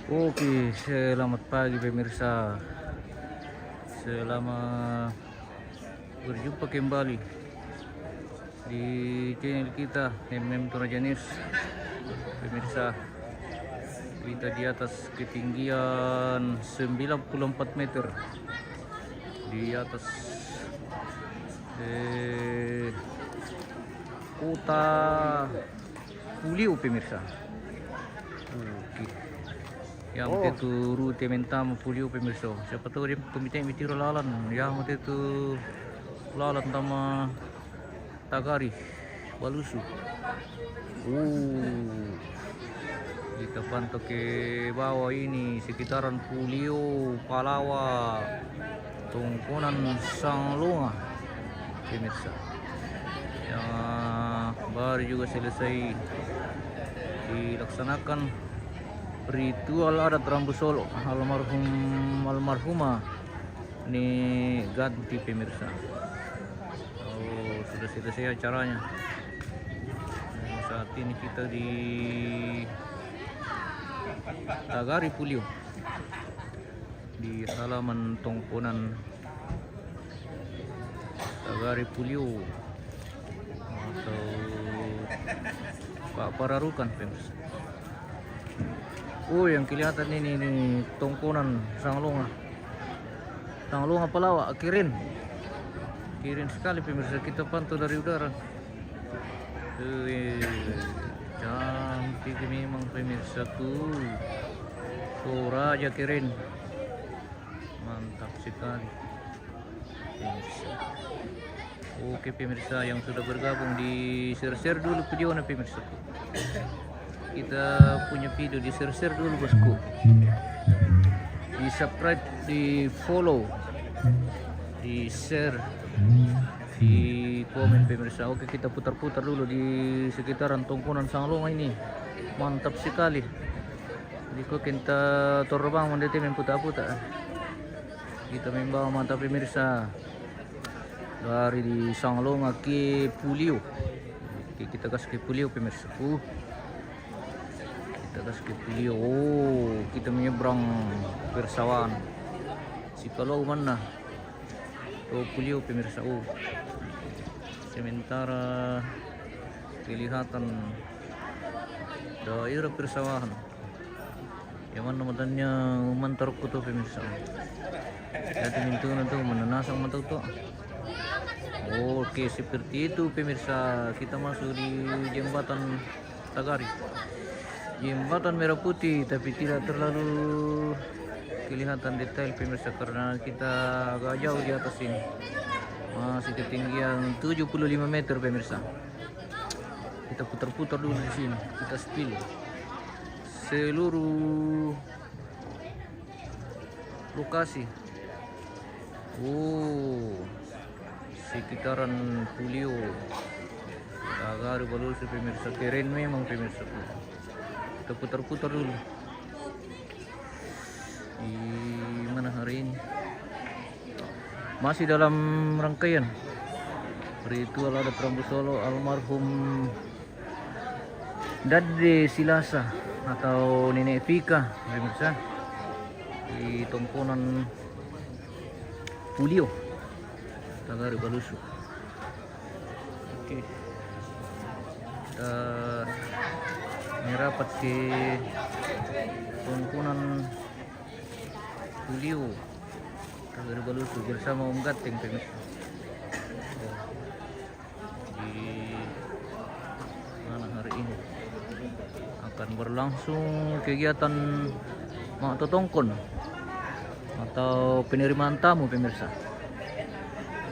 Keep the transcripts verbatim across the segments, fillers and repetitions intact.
Oke, selamat pagi pemirsa. Selamat berjumpa kembali di channel kita, M M Toraja News. Pemirsa, kita di atas ketinggian sembilan puluh empat meter. Di atas, eh, kota Puliu, pemirsa. Oke. Ya, oh, mate tu rute mentamu Puliu, pemirsa. Siapa tahu dia pemite mitiro lalan. Ya, mate tu lalan tama Tagari Balusu. Uh. Kita pantau ke bawah ini, sekitaran Puliu, Palawa, Tongkonan, Sanglonga, pemirsa. Yang baru juga selesai dilaksanakan ritual adat Rambu Solo almarhum, almarhumah Ni Ganti, pemirsa. Oh, sudah selesai acaranya. Saat ini kita di Tagari Puliu, di halaman Tongkonan Tagari Puliu atau Pak Pararukan, pemirsa. Oh, yang kelihatan ini, ini Tongkonan, Sanglonga. Sanglonga Palawa, keren. Keren sekali, pemirsa, kita pantau dari udara. Wih, cantik memang, pemirsaku. Toraja keren. Mantap sekali, pemirsa. Oke, pemirsa yang sudah bergabung, di-share-share dulu videonya, pemirsa. Kita punya video di-share-share dulu, bosku. Di-subscribe, di-follow, di-share, di-komen, pemirsa. Oke, kita putar-putar dulu di sekitaran Tongkonan, Sanglonga ini. Mantap sekali. Di ko kita terbang mendete main putar-putar. Kita membawa mata pemirsa dari di Sanglonga ke Puliu. Oke, kita gas ke Puliu, pemirsa. Uh. Kita gas ke Puliu. Oh, kita menyeberang persawahan. Si kalau mana? Oh, Puliu, pemirsa. Oh. Sementara kelihatan daerah persawahan. Yang mana matanya mantar kutu, pemirsa. Jadi mintu nanti menenasang mata tu. Oke, seperti itu, pemirsa. Kita masuk di jembatan Tagari. Jembatan merah putih, tapi tidak terlalu kelihatan detail, pemirsa, karena kita agak jauh di atas ini. Masih ketinggian tujuh puluh lima meter, pemirsa. Kita putar-putar dulu di sini, kita spill seluruh lokasi. Oh, sekitaran Puliu. Tagari Balusu, pemirsa, keren memang, pemirsa. Kita putar-putar dulu. Di mana hari ini? Masih dalam rangkaian ritual adat Rambu Solo almarhum Dade Silasa atau Nenek Fika, pemirsa, di Tongkonan Puliu, Tagari Balusu. Oke. Kita merapat ke Tongkonan Puliu, Tagari Balusu bersama Om Gateng, pemirsa. Di mana hari ini akan berlangsung kegiatan Mak Totongkon atau penerimaan tamu, pemirsa.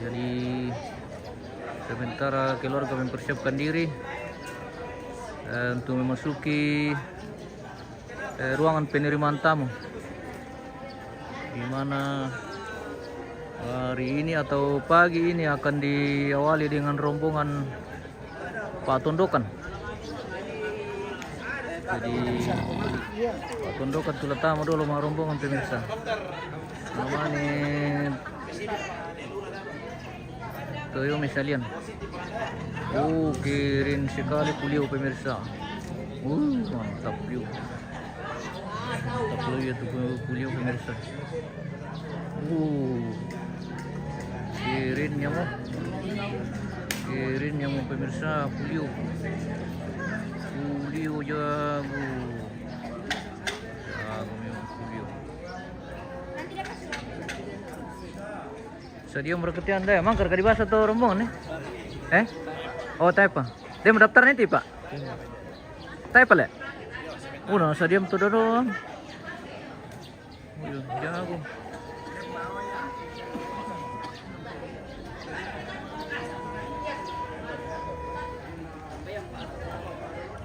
Jadi, sementara keluarga mempersiapkan diri, eh, untuk memasuki, eh, ruangan penerimaan tamu, di mana hari ini atau pagi ini akan diawali dengan rombongan Pak Tondokan. Jadi, Pak Tondokan tu la tamu dolo ma rombongan, pemirsa. Namanya Toyo Mesalian. Oh, keren sekali Puliu, pemirsa. Uh, mantap view. Mantap Iya tuh, Pu-, Pulio, pemirsa. Uh. Kerennya mau. Kerennya mau, pemirsa, Pulio. Pulio jago. Jago memang Pulio. Sadia mereka tian deh, mangkar ka di basa to rombongan nih. Eh? Oh, taipa. Dia mau daftar nih, Pak? Taipa, le? Udah, sadia tuh doang. Udah, jago.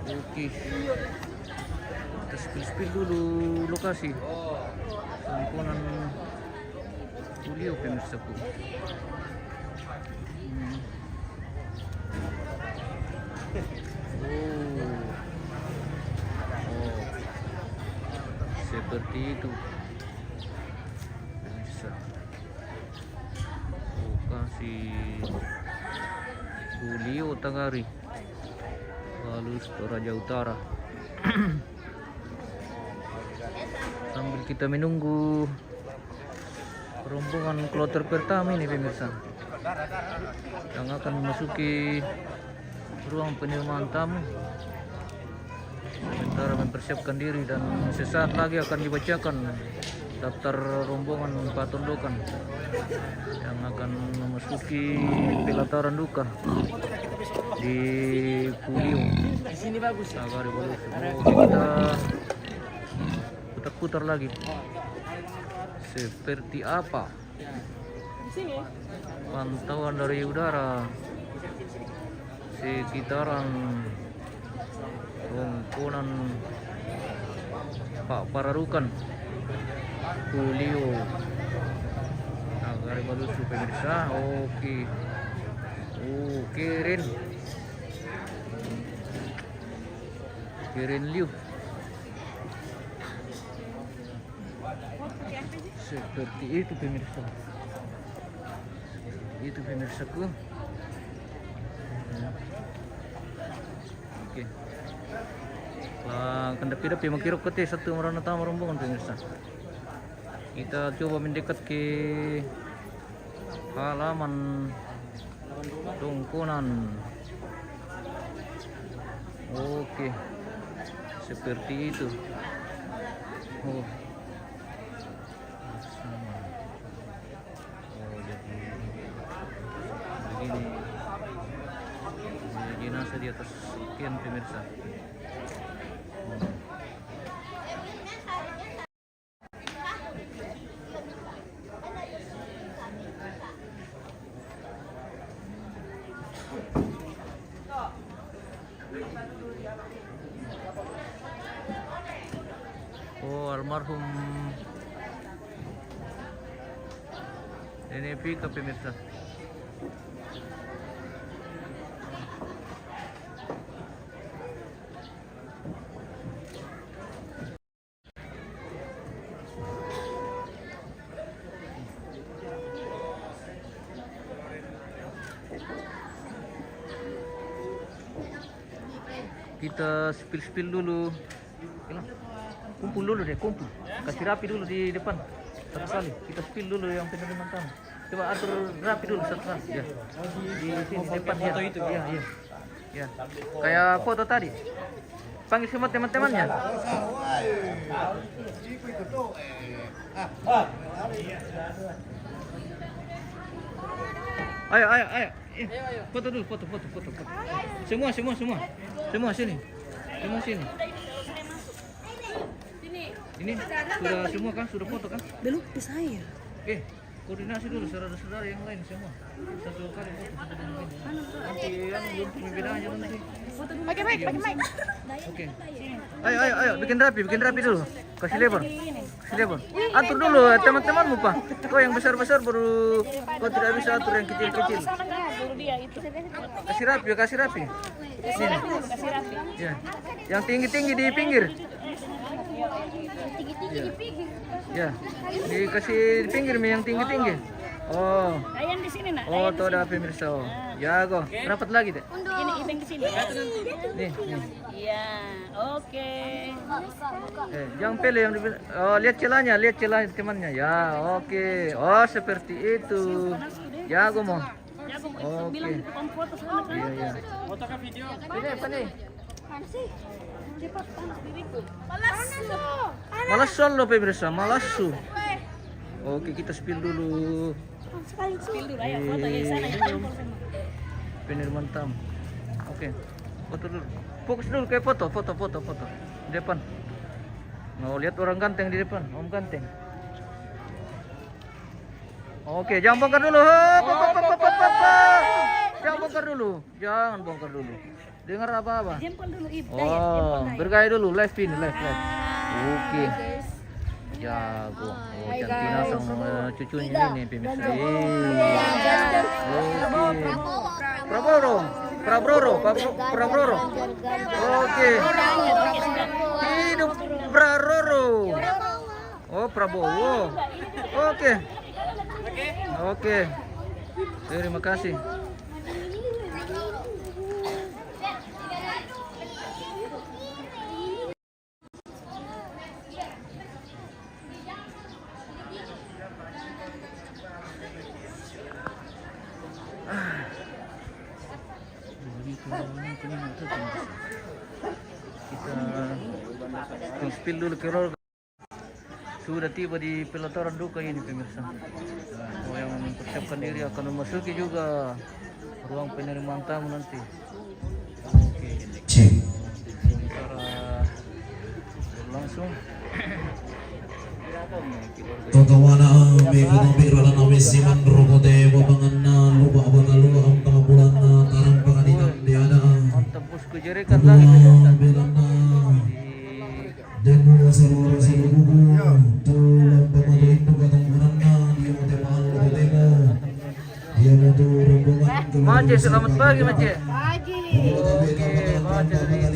Oke. Kita spill-spill dulu lokasi. Kampungan Pulio, pemirsaku. Hmm. Oh. Oh. Seperti itu. Pemirsa. Lokasi Pulio Tagari. Balus Toraja Utara. Sambil kita menunggu rombongan kloter pertama ini, pemirsa, yang akan memasuki ruang penerimaan tamu. Sementara mempersiapkan diri, dan sesaat lagi akan dibacakan daftar rombongan Patondokan yang akan memasuki pelataran duka di Pulio. Di sini bagus. Agar boleh kita putar-putar lagi. Seperti apa pantauan dari udara sekitaran Rongkonan, Pak Pararukan, Pulio. Agar balusu, pemirsa. Oke. Oke, Rin. Kirin Liu. Seperti itu, pemirsa. Itu, pemirsaku. Oke. Lah, kan dapi-dapi makirok kete satu marana tama rombongan, pemirsa. Kita coba mendekat ke halaman Rongkonan. Oke. Seperti itu. Oh. Sama. Oh, jadi begini. Jadi jenazah di atas tiang, pemirsa. Hmm. Oh, almarhum Nenek Pika, pemirsa. Kita spill-spill dulu. Kumpul dulu deh, kumpul. Kasih rapi dulu di depan. Satu kali. Kita spill dulu yang penerimaan tamu. Coba atur rapi dulu satu kali. Ya. Di sini, depan, ya. Iya, iya. Ya. Kayak foto tadi. Panggil semua teman-temannya. Ayo, ayo, ayo. Eh, foto dulu, foto, foto, foto, foto. Semua, semua, semua. Semua sini. Semua sini. Ini sudah semua kan? Sudah foto kan? Belum, ke saya. Eh, koordinasi dulu saudara-saudara yang lain semua. Satu kali foto. Nanti yang belum punya bedanya nanti. Pakai mic, pakai mic. Oke. Ayo, ayo, ayo, bikin rapi, bikin rapi dulu. Kasih lebar. Kasih lebar. Atur dulu, eh, teman-temanmu, Pak. Kau yang besar-besar baru, kau tidak bisa atur yang kecil-kecil. Kasih rapi, kasih rapi. Sini. Ya. Yang tinggi-tinggi di pinggir. Ya. Ya. Dikasih di pinggir mi yang tinggi-tinggi. Oh. Ayan di sini, Nak. Oh, ayan di tuh ada sini. Pemirsa. Oh. Ah. Jago. Rapat lagi, Dek. Ini, ini di sini. Nih, nih. Iya, oke. Eh, jangan pilih yang dibil-, oh, lihat celanya, lihat celah temannya. Ya, oke. Oh, seperti itu. Jago mau. Jago mau. Oke. Bilang di tukang foto sana, kan? Iya, iya. Foto ke video. Ini apa nih? Mana sih? Cepat, panas diriku. Malas. Malas solo, pemirsa, malas su. Oke, kita spill dulu. Spill dulu, ayo, foto ya, sana ya. Penerimaan tamu. Oke, foto dulu. Fokus dulu ke foto, foto, foto, foto. Depan. Mau lihat orang ganteng di depan, Om Ganteng. Oke, jangan bongkar dulu. Hop, hop, hop. Jangan bongkar dulu. Jangan bongkar dulu. Dengar apa-apa? Jempol dulu, Ib. Oh, bergaya dulu, live ini, live, live. Oke. Jago. Oh, Cantina sama cucunya ini, pemirsa. Oke. Prabroro. Prabroro. Prabroro. Oke. Hidup Prabroro. Oh, Prabowo. Oke. Oke. Terima kasih. Kita spill dulu ke Rolga. Sudah tiba di pelataran duka ini, pemirsa. Oh, yang mempersiapkan diri akan memasuki juga ruang penerimaan tamu nanti. Oke. Sementara berlangsung. Kakawana, me kutong biro na nami siman rukote, babangan na lupa bakalo, ang pangabulan na tarang pangaditan di ada. Mantap, bosku, jerikan lagi, pemirsa. Bilang na. Demo seluruh seluruh buku, tulang pematuhin buka tongkonan na, dia mau tema, dia mau tema. Dia mau tu rombongan. Mace, selamat pagi, Mace. Pagi. Oke, Mace dari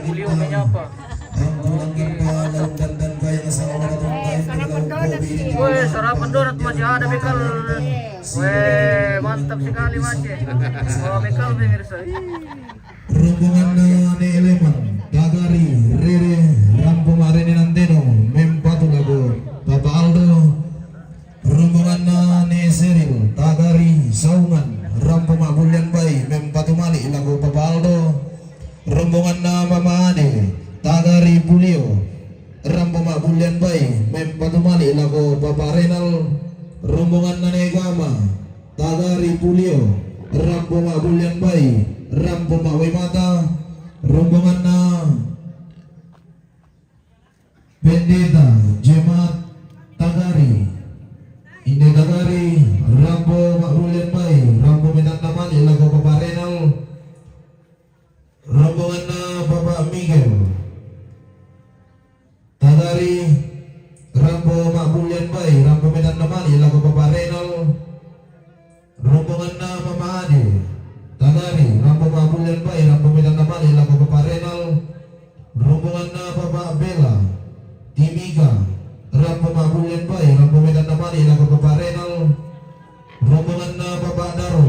Beliau menyapa. Woi, sarapan donat masih ada, bekal. Woi, mantap sekali, Mace. Oh, bekal, pemirsa. Ih. Rombongan na ne Leman, Tagari, Rere, rampo ma Rene Nanteno, mempatu lagu Papa Aldo. Rombongan na ne Seril, Tagari, Saungan, rampo ma Bulian Bai, mempatu mali lagu Papa Aldo. Rombongan na Mama Ade, Tagari, Pulio, rampo ma Bulian Bai, mempatu mali lagu Papa Renal. Rombongan na ne Gama, Tagari, Pulio, rampo ma Bulian Bai, rampo ma Wai Mata, rombongan na Pendeta Jemaat Tagari, Inde Tagari, rampo ma Bulian Bai, rampo metan na mali lagu Papa Renal, rombongan na Papa Miguel. Tagari, rampo ma Bulian Bai, rampo metan na mali lagu Papa Renal. Rombongan na Mama Ade, Tagari, rampo ma Bulian Bai, rampo metan na mali lagu Papa Renal. Rombongan na Papa Bela, Timika, rampo ma Bulian Bai, rampo metan na mali lagu Papa Renal. Rombongan na Papa Daro,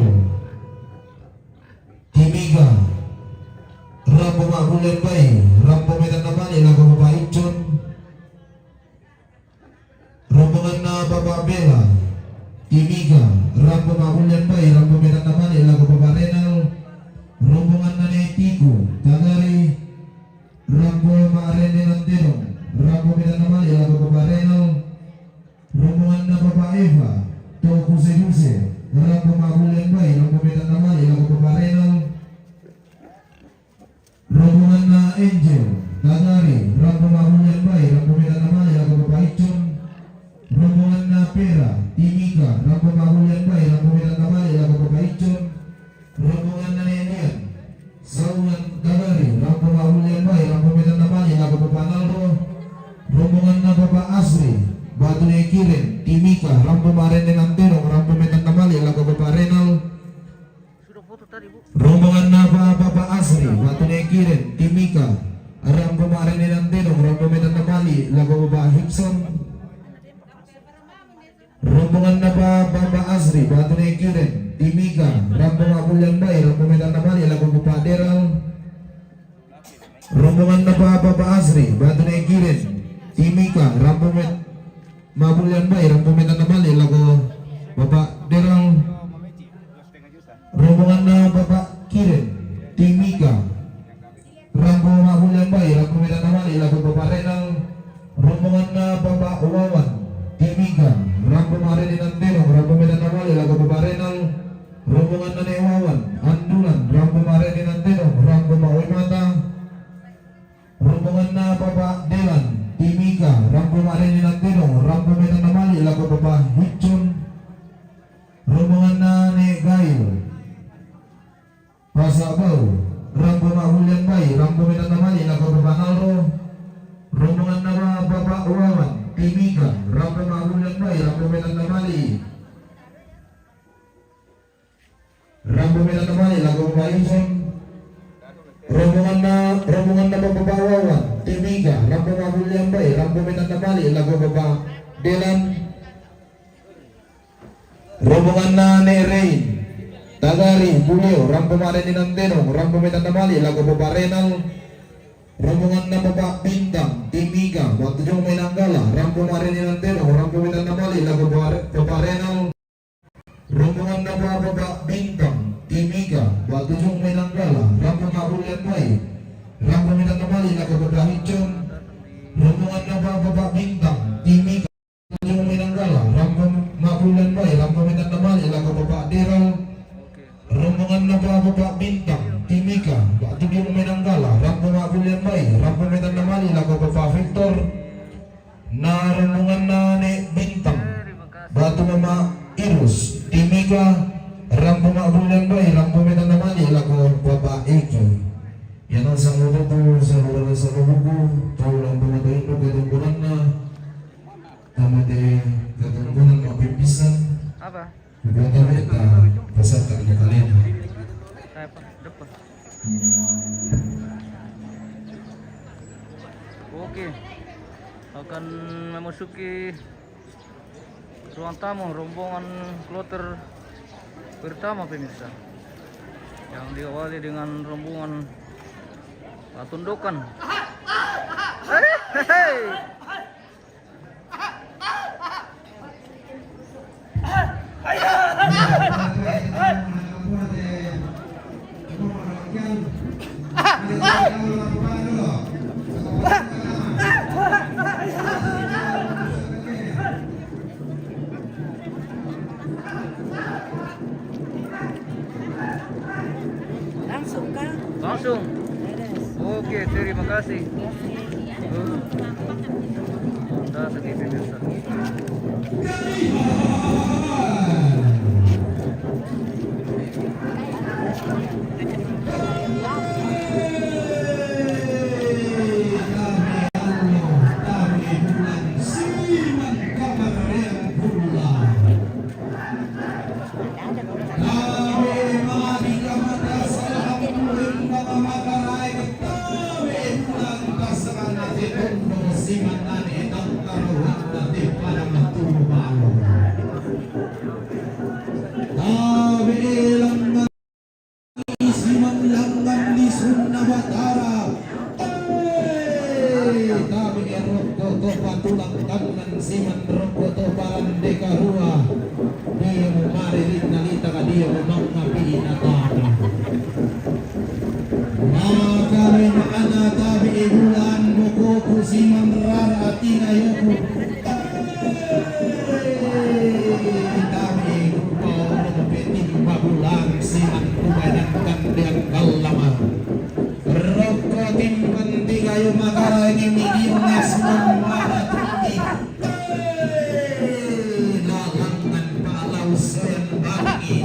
Timika, rampo ma Bulian Bai, rampo metan na mali lagu Papa Icon. Rombongan na Papa Bela, Timika, rampo ma Bulian Bai, rampo metan na mali lagu Papa Renal. Rombongan na ne Tiku, Tagari, rampo ma Rene Nantedong, rampo metan na mali lagu Papa Renal. Rombongan na Papa Eva, Toku Seduse, rampo ma Bulian Bai, rampo metan na mali lagu Papa Renal. Rombongan na Angel, Tagari, rampo ma Bulian Bai, rampo metan na mali lagu Papa Icon. Rombongan na Pera, Timika, rampo ma Bulian Bai, rampo metan na mali lagu Papa Icon. Rombongan na Nelian, Saungan, Tagari, rampo ma Bulian Bai, rampo metan na mali lagu Papa Naldo. Rombongan na Papa Asri, Batu Nekiren, Timika, rampo ma Rene Nantedong, rampo metan na mali lagu Papa Renal. Rombongan na Papa Asri, Batu Nekiren, Timika, rampo ma Rene Nantedong, rampo metan na mali lagu Papa Hipson. Rombonganna pa Bapa Asri, Batu Nekiren, Timika, Rampo Mabulliang Bai, Rampo Metanna Mali, lako Bapa Deral. Rombonganna pa Bapa Asri, Batu Nekiren, Timika, Rampo Met-, Mabulliang Bai, Rampo Metanna Mali, lako Bapa Deral. Rombonganna Bapa Kiren, Timika, Rampo Mabulliang Bai, Rampo Metanna Mali, lako Bapa Renal. Rombonganna Bapa Wawan, Timika, Rampo Marene Nantedong, Rampo Metanna Mali, lako Bapa Renal. Rombonganna Ne Wawan, Andulan, Rampo Marene Nantedong, Rampo Maui Mata. Rombonganna Bapa Delan, Timika, Rampo Marene Nantedong, Rampo Metanna Mali, lako Bapa Hicun. Rombonganna Ne Gail, Pasabau, Rampo Mabulliang Bai, Rampo Metanna Mali, lako Bapa Nalro. Rombonganna pa Bapa Wawan, Timika, Rampo Mabulliang Bai, Rampo Metanna Mali. Rampo Metanna Mali, lako Bapa Ison. Rombonganna, rombonganna pa Bapa Wawan, Timika, Rampo Mabulliang Bai, Rampo Metanna Mali, lako Bapa Delan. Rombonganna Ne Rein, Tagari, Puleo, Rampo Marene Nantedong, Rampo Metanna Mali, lako Bapa Renal. Rombonganna Bapa Bintang, Timika, Batujung Menanggala, Rampo Marene Nantedong, Rampo Metanna Mali, lako Bapa Re-, Bapa Renal. Rombonganna pa Bapa Bintang, Timika, Batujung Menanggala, Rampo Mabulliang Bai, Rampo Metanna Mali, lako Bapa Hicun. Rombonganna pa Bapa Bintang, Timika, Batujung Menanggala, Rampo Mabulliang Bai, Rampo Metanna Mali, lako Bapa Deral. Rombonganna pa Bapa Bintang, Timika, Batujung Menanggala, Rampo Mabulliang Bai, Rampo Metanna Mali, lako Bapa Victor. Na rombonganna Ne Bintang, Batu Mama Irus, Timika, Rampo Mabulliang Bai, Rampo Metanna Mali, lako Bapa Eki. Iyanaro sanggutu tu sahurana sababuku, tau lampu mata indu katungkunanna, tamate katungkunan mapippisan. Apa? Beta-beta, pasakka di kalena. Saya, Pak, depan. Oke. Akan memasuki ruang tamu rombongan kloter pertama, pemirsa. Yang diawali dengan rombongan Patundukan. Hei, hei, hei. Langsung kah? Langsung. Beres. Oke, terima kasih. Oke. Honda sedikit, pemirsa. Tabe magi kamata salah hampuling maka makarae tabe bulan pasangan ate tondo simanane tangkaro hatta te pada matu balo. Tabe langan siman langan di Sunda Batara. Tabe rokko to patulang tangan siman rokko to parande karua. Dia mu mari rinna lita ka dia mu mangapi inatana. Maka memang ana tabe bulan mokoku siman rara atina yoku. Tabe ku paolo peting babulan siman kubayankan diang kalama. Rokko timpan tiga yo makara ini midinna siman mara tumbi. Lalangan palau sayang bagi.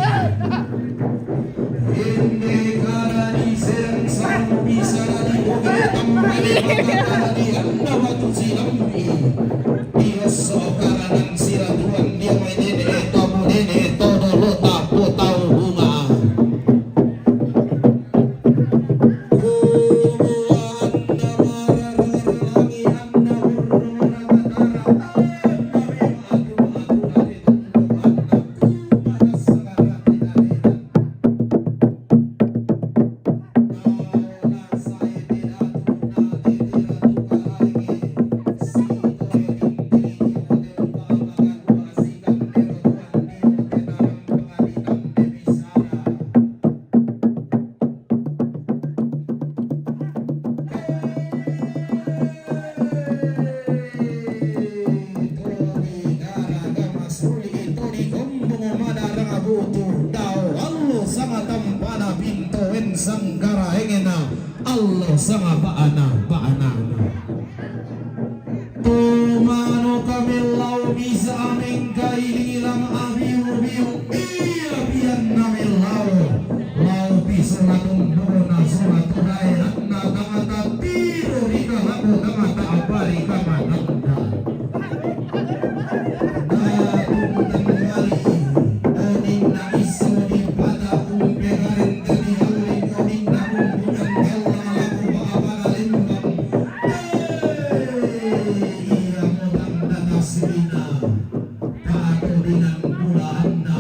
Inde karani serang sarang bisa lagi boge tambah di mata karani anda batu silambi. Dia so karangan siratuan dia mai nene tamu nene todo lo tapu tau bunga. Kubu anda marah langi anda burung raga tarah. Anda memang atu atu dari Mellau bisa amengkai lilang abiu-biu, ia bianna mellau. Lau pisola tondona sola tu daerahna tangata tiro ri kalaku tangata apa ri kamatangka. Datunten mali, oninna iso dipata umpegareng tadi halli oninna umbukan kalla laku apa lembang. Ia motang data selina, pato dengan bulaanna.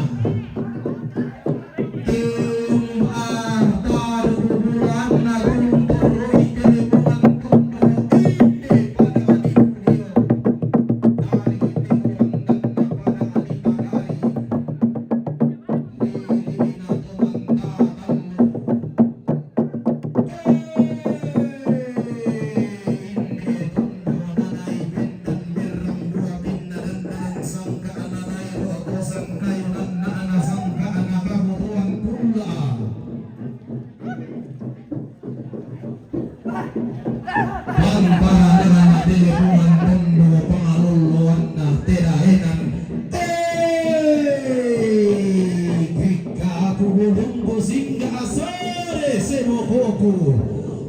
Tim artaru bulaanna runturui kelemongan tondok inde pada adikku dio. Dari inde orang danna pada adikku dari. Lili ina tomanta tallu. Pantara dengan ate lemongan tondok pangalolloanna te daenan. Kikka aku bulungku singga sare sebokoku.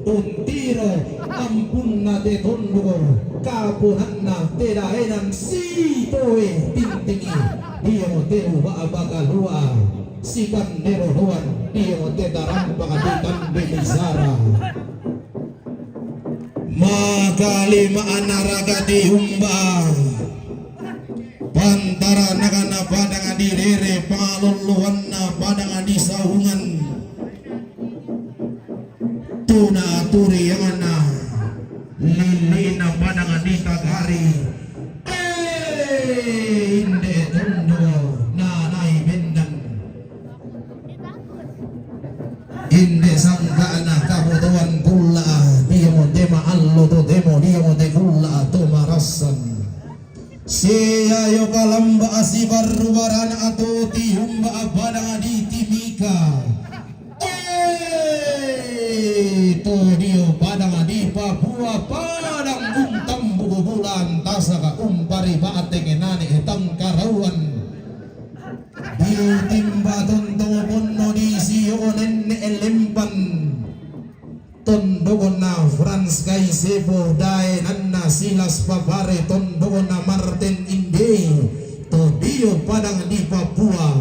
Untiro ampunna te tondok kaponanna te daenan sitoe tintingi. Dio te uba bakalua sikandero doan dio te tarampak di tambe bisara. Maka lima anaraka diumba. Pantara nakana padang di rere pangalolloanna padang di saungan. Tuna turi angana lilina padang di tagari. Eh, inde tondo nanai bendan. Inde sanggana kabotoan kulla, dio mo te maallo to temo, dio mo te kulla to marassan. Sia yo kalamba sibarru barana ato tiumba padang di timika. Eh, to dio padang di Papua padang untambu bulan tasaka umpari bateng nane tangkarauan. Ditimba tontong ponno disio nenne lempan. Tondokna Frans Kaisepo daenanna Silas Papare tondokna Martin Indei to dio padang di Papua.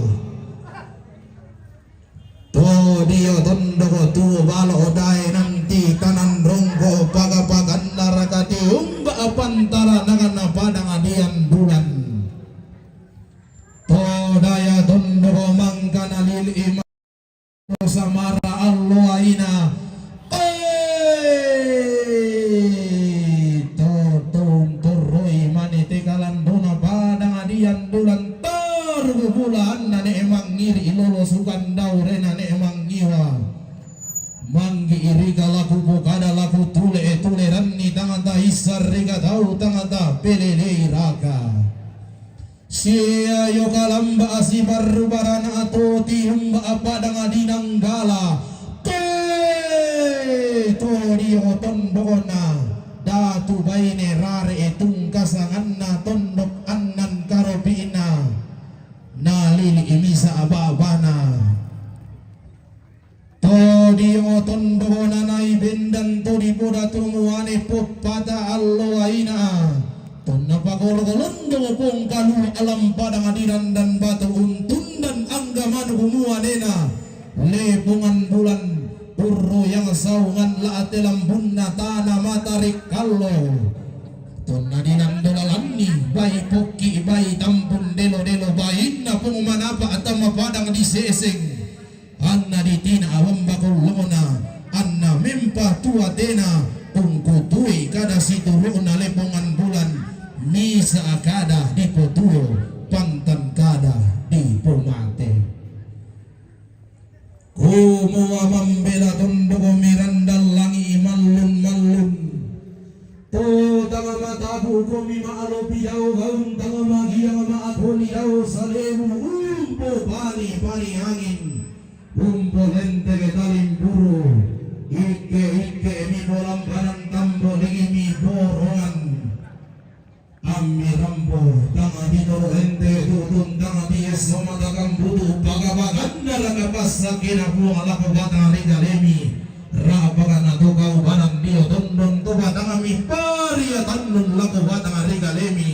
To dio tondok tuo balo daenan ti tanan rongko paga-paganna raka tiumba pantara nakana padang dian bulan. To daya tondok mangkana lili ima samara allo aina. Eh, to tunturroi mane te kalandona padang dian bulan taru bulaanna ne mangiri lolo sukan daurena ne mangiwa. Manggi irika laku pokada laku tule tule ranni tangata issarrika tau tangata pelelei raka. Sia yo kalamba sibarru barana ato tiumba padang di Nanggala. Te to dio tondokna datu baine rare tungkasanganna tondok annan karopi'na. Nalili misa ababana. To dio tondok nanai bendan to dipoda to muane poppata allo aina. Tonna pagolo-golondong pongkalu alam padang dirandan batu untundan angga manu muanena. Lepongan bulan purro yang saungan la ate lambunna tana matarik kallo. Tonna dinando lalanni bai pokki bai tampun delo-delo bainna pong manapa atama padang diseseng. Anna ditina awamba kollona, anna mempa tuatena, pungkutui kada situru'na lepongan bulan, misa kada dipotuo, pantan kada dipomate. Kumua mambela tondok mirandalangi mallun-mallun. To tanga matabu komi maalopi dao gaun tanga magiang maakoni dao salebu umpo pani-pani angin. Umpo lenteke talimpuru. Ikke-ikke mi polambanan tambo ligi mi borongan. Mirambo tanga di toro ente, tutun tanga di esso mata kambutu, pagapaganna raka passa kena Puang lako batang ri kalemi. Rapakana to kaubanan dio tondon to batangami, paria tannun lako batang ri kalemi.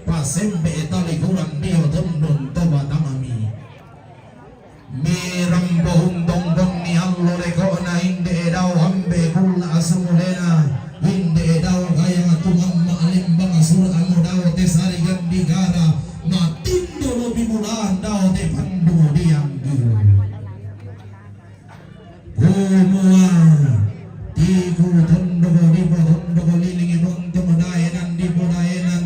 Pasembe tali kurang dio tondon to batangami. Mirambo untong bonni allo lekona, inde dao ambe kulla asumulena, inde dao gayang tumamma lembang sura amo dao te sari gandi gara, matindo lobi mulaan dao te pandu diang guru. Kumua tiku tondoko dipo tondoko lilingi montong daenan dipo daenan.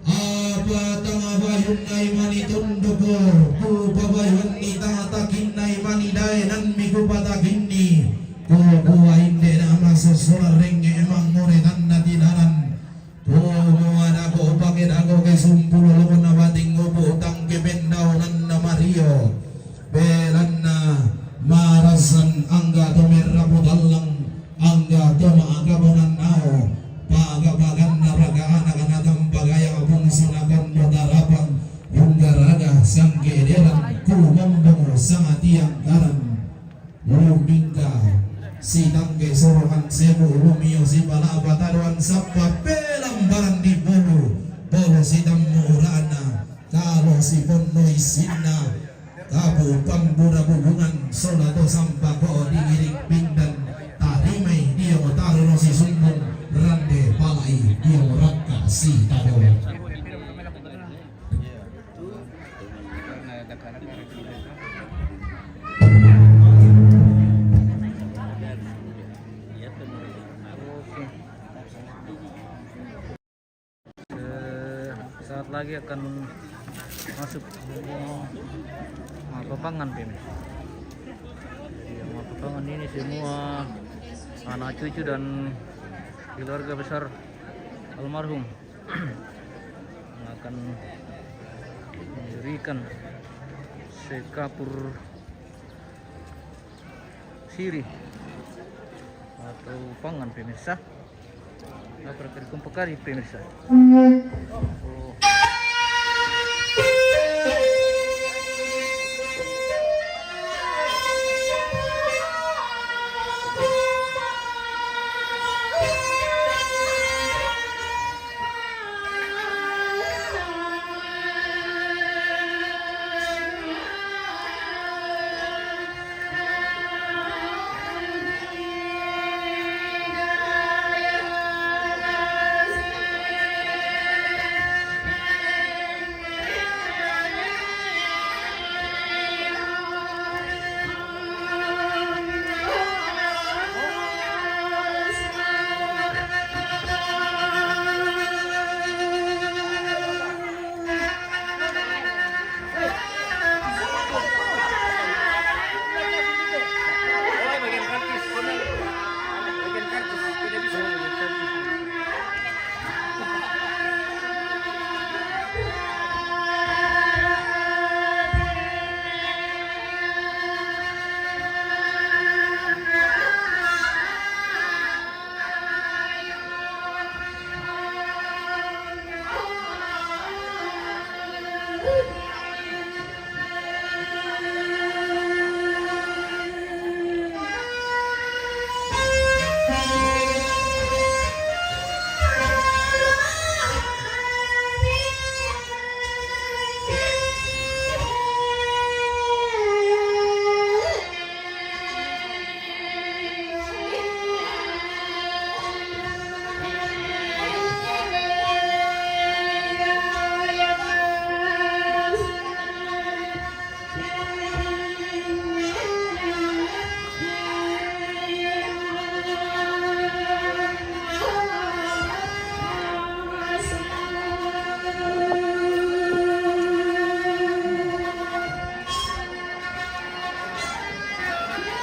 Apa tanga bayun naimani tondoko, kupabayuanni tanga takin naimani daenanmi kupatakinni. Kukua inde nama sosora renge emang more tanna tinaran. Kumua dako pake dako ke sumpulu loko na bating ngupu tangke pendaunanna mario. Belanna marasan angga to merrapu tallang, angga to maakabonan nao, paga-paganna raga anak na tampa gaya bungsu na kondo tarapang, unggaraga sangke deran ku mambongo sangatiang karan. Lumingka sitangke sorongan sebu lumio sipala pataruan sappa pelambaran di bolu, bolu sitammu urana. Kalo siponno isinna, kapu pambura bubungan, sola to sampako dingiring pindan, tarimai dio taruno sisumbung, rande palai dio rakka sitado. Eh, saat lagi akan masuk Mapapangan, pemirsa. Jadi, yang Mapapangan ini semua anak cucu dan keluarga besar almarhum yang akan memberikan sekapur siri atau pangan, pemirsa. Apa kali kumpul kali, pemirsa? Oh.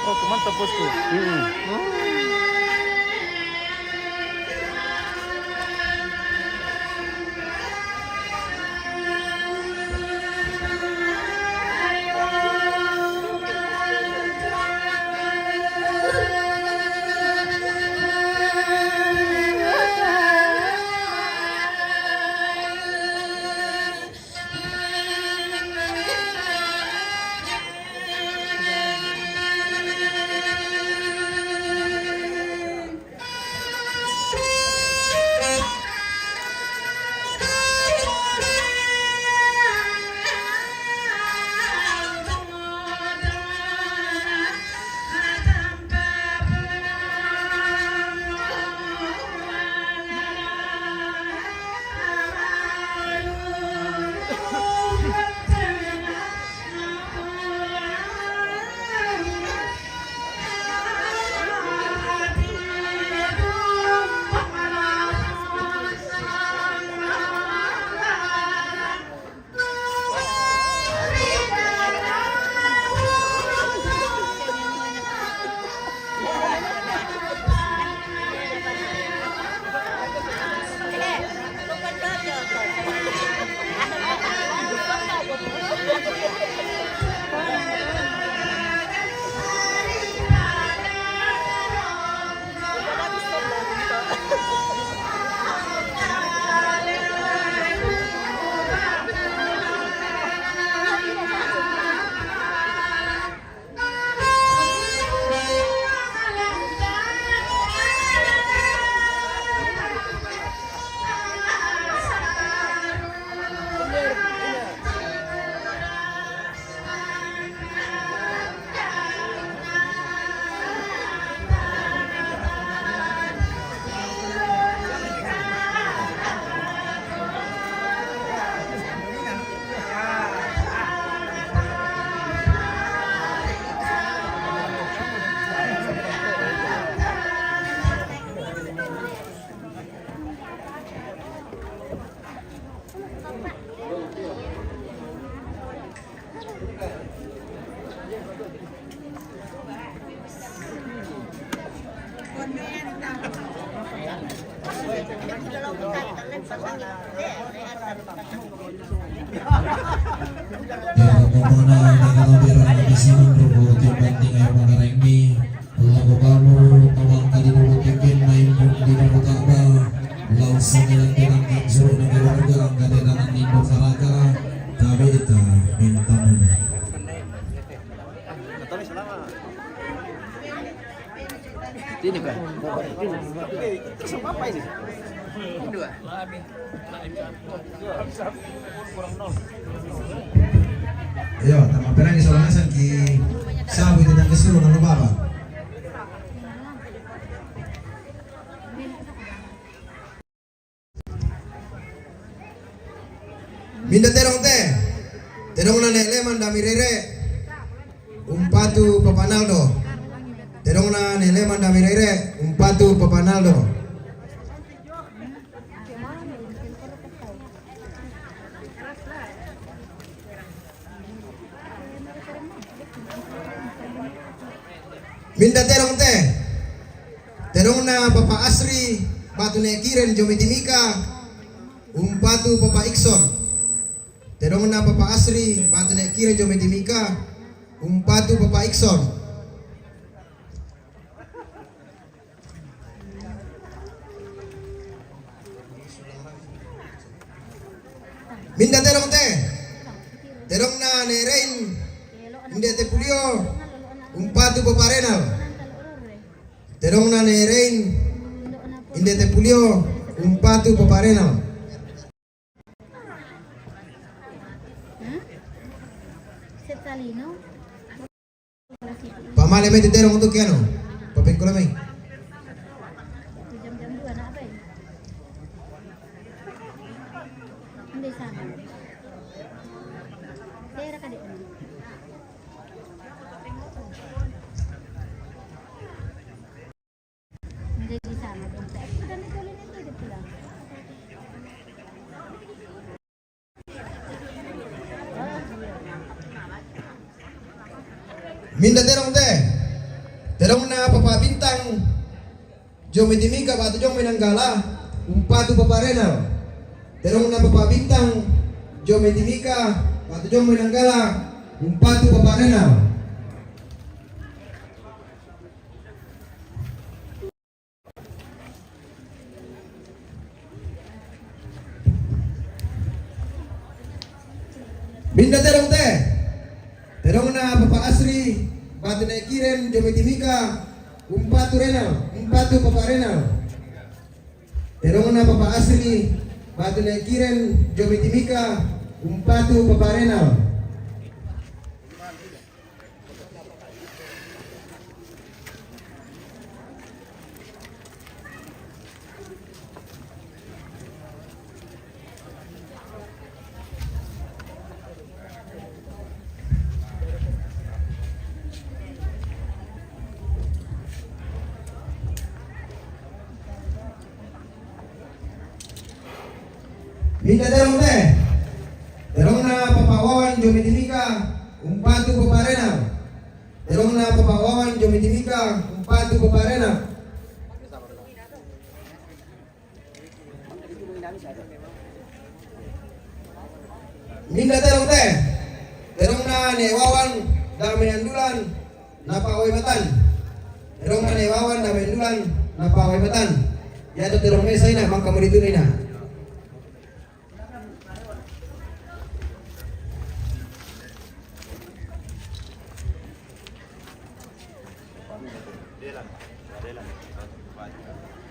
Oh, mantap, bosku. Mm-mm. Oh. Yang pokoknya, yang kata biar anak kasihan, ruko, tiap penting, ayo, mana remi. Lagu kamu, tawang tadi dulu tikin, main pun di dalam Ka'bah. Langsung hilang, hilang, yang suruh negeri warga, angkat tangan, Indo Saraka. Tapi kita minta mundur. Ini, Pak. Terus apa ini? Ini dua. Yo, tama perang isolasi ki sabu itu dan kesuruh lalu baba. Minda terong te. Terong na ne leman dami rere. Umpatu Papa Naldo. Terong na ne leman dami rere. Umpatu Papa Naldo. Minda terong te. Terong na Papa Asri, batu ne kiren Jomiti Mika, umpatu Papa Ikson. Terong na Papa Asri, batu ne kiren Jomiti Mika, umpatu Papa Ikson. Minda terong te. Terong na ne rein. Inde te pulio. Umpatu Papa Renal. Terong na ne rein. Inde te pulio. Umpatu Papa Renal. Pamale mete terong untuk kiano. Papin kola mai. Minda terong te. Terong na Papa Bintang. Jomiti Mika batu jong mai Nanggala. Umpatu Papa Renal. Terong na Papa Bintang. Jomiti Mika batu jong mai Nanggala. Umpatu Papa Renal. Minda terong te. Terong na Papa Asri, batu ne kiren Jomiti Mika, umpatu Renal, umpatu Papa Renal. Terong na Papa Asri, batu ne kiren Jomiti Mika, umpatu Papa Renal. Minda terong te. Terong na Papa Wawan Jomiti Mika, umpatu Papa Renal. Terong na Papa Wawan Jomiti Mika, umpatu Papa Renal. Minda terong te. Terong na ne Wawan, dame andulan, na Pawai Matan. Terong na ne Wawan, dame andulan, na Pawai Matan. Ya to terong mesa ina, mangka meritu ina.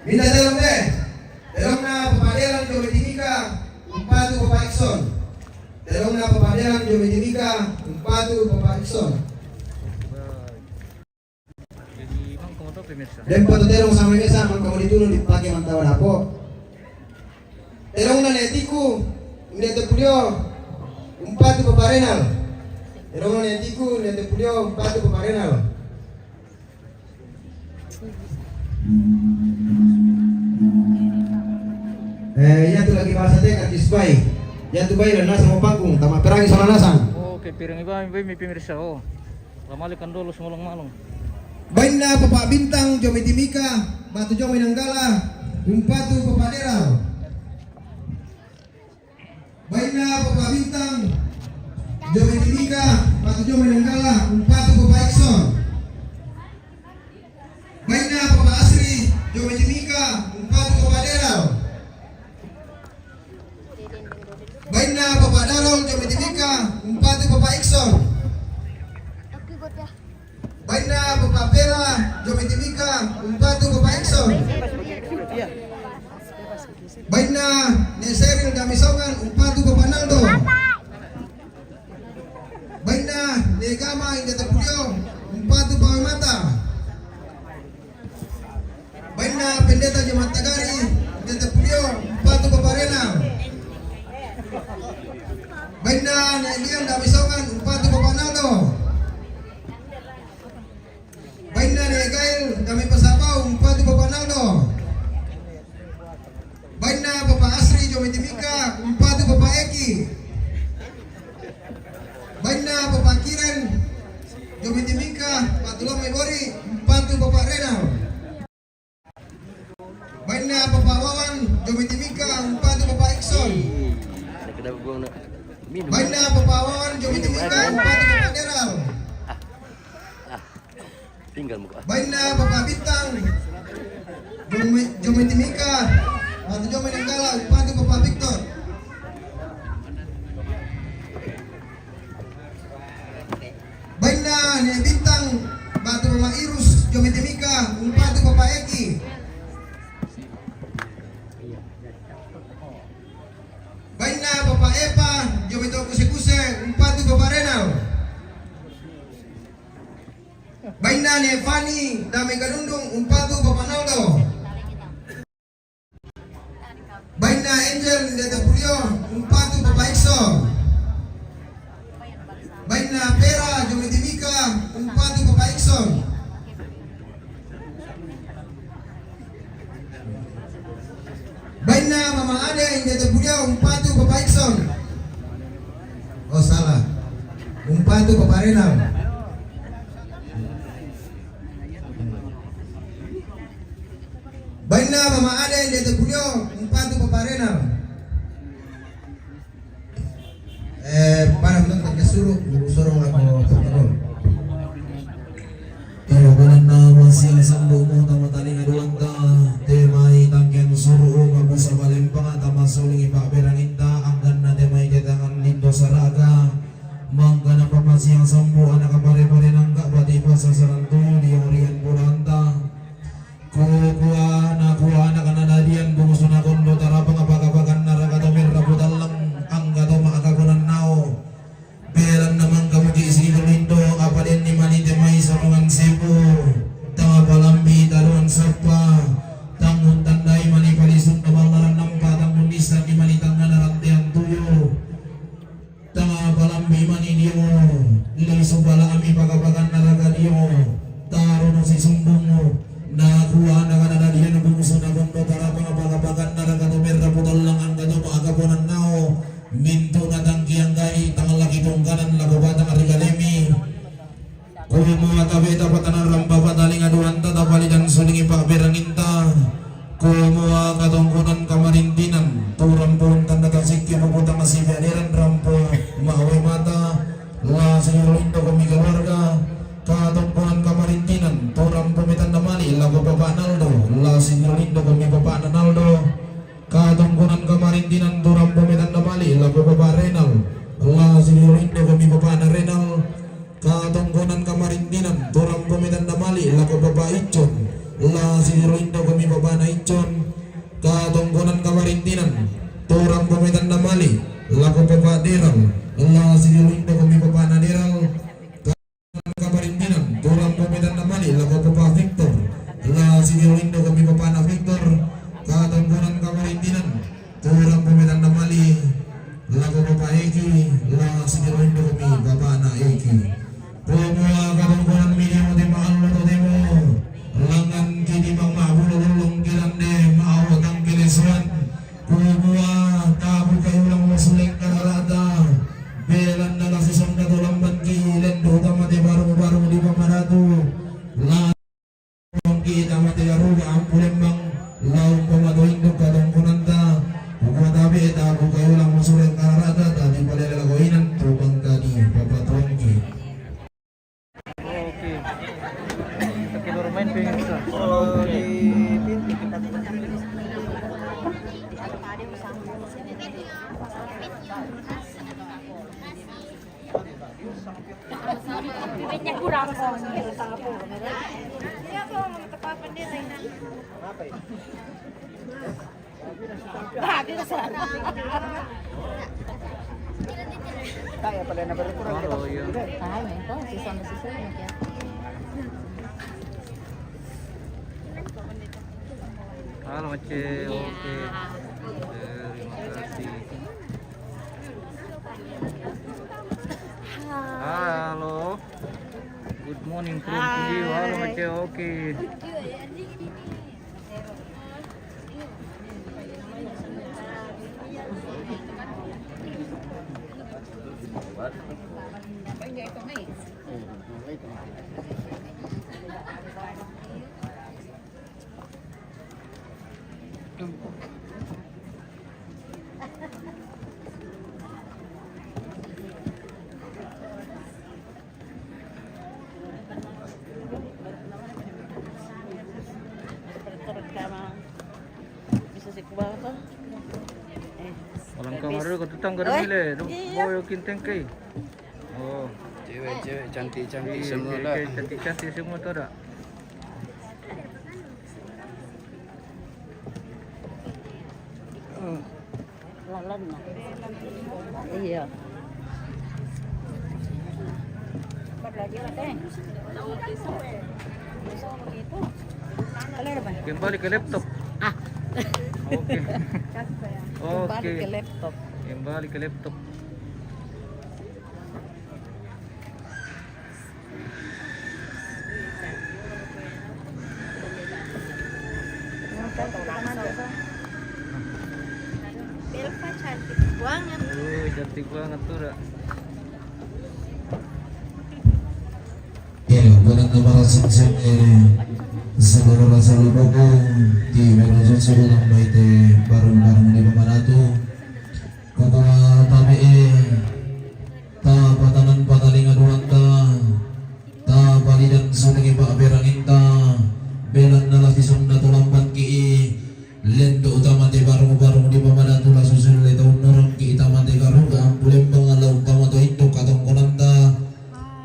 Minda terong te. Terong na Papa Delan Jomiti Mika, umpatu Papa Ikson. Terong na Papa Delan Jomiti Mika, umpatu Papa Ikson. Jadi, Bang, kamu tahu pemirsa? Dempa to terong sama mesa, mangka meritu ina dipake mantawa dapo. Terong na ne tiku, inde te pulio, umpatu Papa Renal. Terong na ne tiku, inde te pulio, umpatu Papa Renal. Eh, ya tu lagi bahasa teka, kispai. Ya tu bai dan nasa mau panggung, tama perangi sama nasang. Oke, piring iba, iba, iba, pemirsa, oh. Lamali kan dolo, semolong-malong. Bainna Papa Bintang, Jomiti Mika, batu jong mai Nanggala, umpatu Papa Deral. Papa Bintang, Jomai Timika, Batu Jomai Nanggala, umpatu Papa Ikson. Bainna Papa Asri, Jomai Timika, umpatu Papa Deral. Bainna Papa Darol, Jomai Timika, umpatu Papa Ikson. Bainna Papa Pela, Jomai Timika, umpatu Papa Ikson. Bainna Ne Seril Damisongan, umpatu Papa Naldo. Bainna Ne Gama Inda Tapulio, umpatu Papa Mata. Bainna Pendeta Jemaat Tagari Inda Tapulio, umpatu Papa Rena. Bainna Ne Lian Damisongan, umpatu Papa Naldo. Bainna Ne Gail Dami Pasabau, umpatu Papa Naldo. Bainna Papa Asri Jomai Timika, umpatu Papa Eki. Bainna Papa Kiren Jomai Timika, Batu Lomai Bori, umpatu Papa Renal. Bainna Papa Wawan Jomai Timika, umpatu Papa Ikson. Bainna Papa Wawan Jomai Timika, umpatu Papa Deral. Tinggal muka. Bainna Papa Bintang, Jomai, Jomai Timika, Batu Jomai Nanggala, umpatu Papa Victor. Bainna Ne Bintang, Batu Mama Irus, Jomai Timika, umpatu Papa Eki. Bainna Papa Epa, Jomai Tau Kuse-Kuse, umpatu Papa Renal. Bainna Ne Fani Dami Gadundung, umpatu Papa Naldo. Bainna Angel Deta Pulio, umpatu Papa Ikson. Bainna Pera Jomai Timika, umpatu Papa Ikson. Bainna Mama Ade Inda Tapulio, umpatu Papa Ikson. Oh, salah. Umpatu Papa Renal. Bainna Mama Ade Inda Tapulio, umpatu Papa Renal. Eh, para menonton ke suruh, guru sorong lako protokol. Iyo, balanna masiang sambu'mu tama talinga duanta, te mai tangkiang suru'u mabbusa palempang tama sulingi pa'beranginta, angganna te mai te tangan lindo saraga, mangkana pamasiang sambu ana kapare-pare nangka bati passasaran tuyu di orian pulanta. Kukua, nakua anak-anak dadian, bungsu nakondo tarapang paka-pakanna raka to merra putallang, angga to ma'akaponannao. Belanna mangka muji silindo-lindo, apa denni mani te mai sonongan sepu, tama palambi taruan sappa, tangun tandai mani palisunna ballaran nampa, tangun nissanni mani tangngana rantean tuyu. Tama palambi mani dio, lisu pala'mi paka-pakanna raka dio, tarono sisumbungu, nakua anak-anak dadian bungsu nakondo tarapang paka-pakanna raka to merra putallang angga to ma'akaponannao, mintu'na tangkiang gai tang laki tungkanan lako batang ri kalemi. Kumua tabe' tapatanarang bapa talinga duanta tapalidan sulingi pa'beranginta. Kumua katongkonan kamarintinan, tu rampo tanda tasikki mabutang sibe'deran rampo ma'we mata, la sirindo kami keluarga. Katongkonan kamarintinan, tu rampo metanda mali lako Papa Naldo, la sirindo kami Papa Naldo. Katongkonan kamarintinan, tu rampo metanda mali lako Papa Renal, la sirindo kami Papa Renal. Katongkonan kamarintinan, tu rampo metanda mali lako Papa Icon, la sirindo kami Papa Icon. Katongkonan kamarintinan, tu rampo metanda mali lako Papa Deral, la sirindo kami Papa Deral. Kamarintinan, tu rampo metanda mali lako Papa Victor, la sirindo kami Papa na Victor. Katongkonan kamarintinan, tu rampo metanda mali lako Papa Eki, la sirindo kami Papa na Eki. Kumua katongkonan mi dio te ma'allo totemo, langngan ki di ma'bulo lollong ki lande ma'awa tangkelesuan. Kumua tabukai ulang musuleng karalata, belanna la sisonda to lamban ki lendo tama te barung-barung di pamaratu, la kita mate garuga ampu lembang, laung pamato induk katongkonanta. Kumua tabe' tabukai ulang musuleng karalata, tadi Bibitnya kurang. Nah, dia sana. Kaya pala na ba rin? Ay, may ito. Sisama, sisama. Halo, Mace. Oke. Terima kasih. Halo. Good morning from Q U. Halo, Mace. Oke. Bisa si Kuba apa? Eh, walang kamar ko tutang. Oi, garamile. Iya. Boyo kinteng kay. Oh. Cewek-cewek cantik-cantik semua lah. Cantik-cantik semua tu dah. Lalan na. Iya. Kembali ke laptop. Ah. Oke. Kembali ke laptop. Kembali ke laptop. Belva cantik banget. Wih, cantik banget tuh, Ra. Iya, bulan Lebaran sing-sing ini. Saudara rasa lupa di Medan Sosial Lambai te bareng-bareng di Bapak Datu. Kota Tabe, eh, ta patanan patalinga duanta, ta palidan sunenge pa beranginta, belan nala sisunda tulamban ki, lendo utama te barung-barung di pamadatu la susul le taun norong ki itama te garuga, bulembang ala umpama to induk katongkonanta,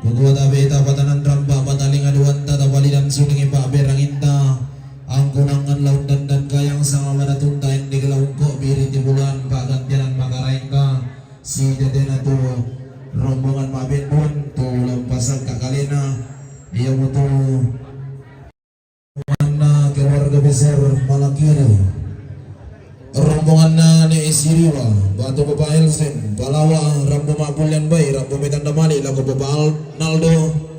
kukua tabe ta patanan ramba patalinga duanta, ta palidan sunenge pa beranginta, angkunangan laun dandan kayang sama madatunta ende gelaungko biri ti bulan pa gantianan makaraengka. Si tetena tu rombongan mabenduan tu lampasakka kalena, iamotu rombonganna keluarga besar Malakiri, rombonganna Ne Siriwa, Batu Bapa Elsen, Palawa, Rambu Mabulyan Bai, Rambu Metanda Mali, lako Bapa Al-, Naldo.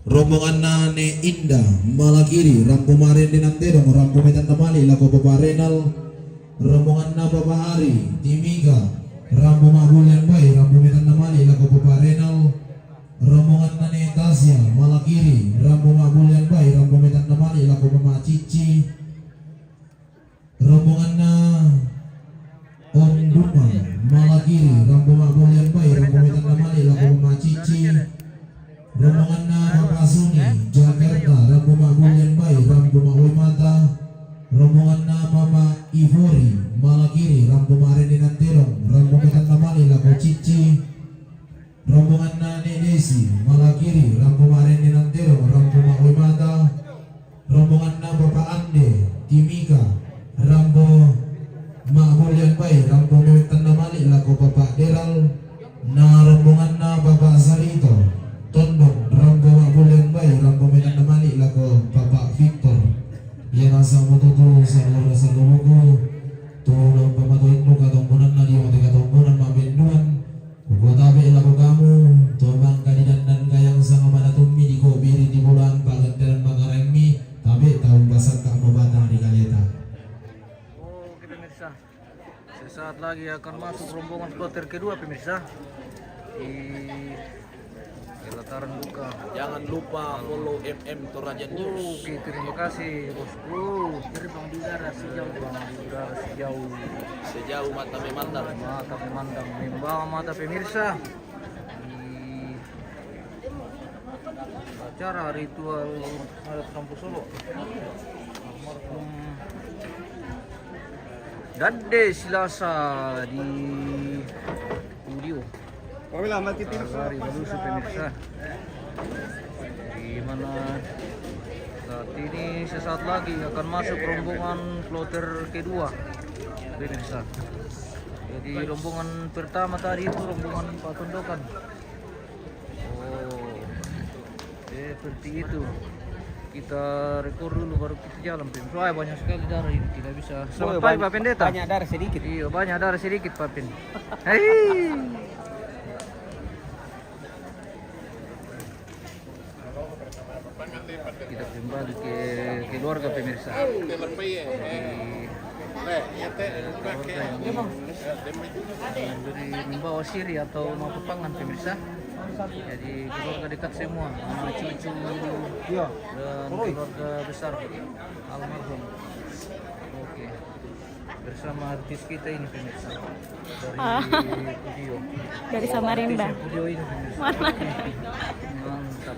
Rombonganna Ne Inda Malakiri, rambu marende nantedong, rambu metanda mali lako Papa Renal. Rombonganna Papa Ari Timika, rambu mabulian bai, rambu metanda mali lako Papa Renal. Rombonganna Ne Tasya Malakiri, rambu mabulian bai, rambu metanda mali lako Mama Cici. Rombonganna Om Duma Malakiri, rambu mabulian bai, rambu metanda mali lako Mama Cici. Rombonganna Papa Suni Jakarta, rambu mabulian bai, rambu mawai mata. Rombonganna Mama Ivori Malakiri, rambu marende nantedong, rambu metanda mali lako Cici. Rombonganna Ne Desi Malakiri, rambu marende nantedong, rambu mawai mata. Rombonganna Papa Ande Timika, rambu mabulian bai, rambu metanda mali lako Papa Deral. Na rombonganna Papa Sarito Tondong, rambu mabulian bai, rambu metanda mali lako Papa Victor. Ia nasaba tutu saudara-saudaraku, tu lampama to induk katongkonanna, dia mate katongkonan mabenduan. Kukua tabe lako kamu, to mangka didandan kayang sanga manatummi, dikobiri di bulan pagandaran makaraimmi, tabe tau pasakka mabatang di kaleta. Oke, pemirsa. Sesaat lagi akan masuk rombongan kloter kedua, pemirsa. Di pelataran buka. Jangan lupa follow M M Toraja News. Oke, terima kasih, bosku. Terbang di udara sejauh. Terbang di udara sejauh. Sejauh mata memandang. Mata memandang, membawa mata pemirsa. Di acara ritual adat Kampung Solo. Almarhum Gande Silasa di studio. Kami lah, mati tidur. Lari melusu, pemirsa. Di mana saat ini, sesaat lagi akan masuk rombongan kloter kedua, pemirsa. Jadi, rombongan pertama tadi itu rombongan Pak Tondokan. Oh, seperti itu. Kita rekor dulu, baru kita jalan, pemirsa. Wah, banyak sekali darah ini, tidak bisa. Selamat pagi, Pak Pendeta. Banyak darah sedikit. Iya, banyak darah sedikit, Pak Pen. Hei. Kita kembali ke keluarga, pemirsa. Di keluarga yang memberi, membawa siri atau mau pangan, pemirsa. Jadi, keluarga dekat semua, anak cucu dan keluarga besar almarhum. Oke. Bersama artis kita ini, pemirsa. Dari Pudio. Dari Samarinda. Artis Pudio ini, pemirsa. Mana? Mantap.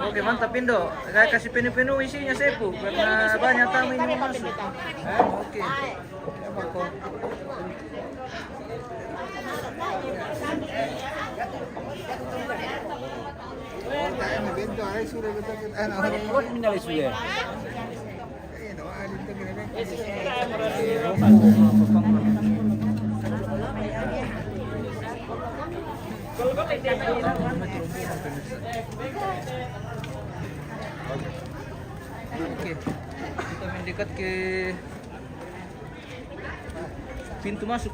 Oke, mantap, Indo. Saya kasih penuh-penuh isinya, Sepu, karena banyak tamu ini mau masuk. Oke. Oke, kita mendekat ke pintu masuk.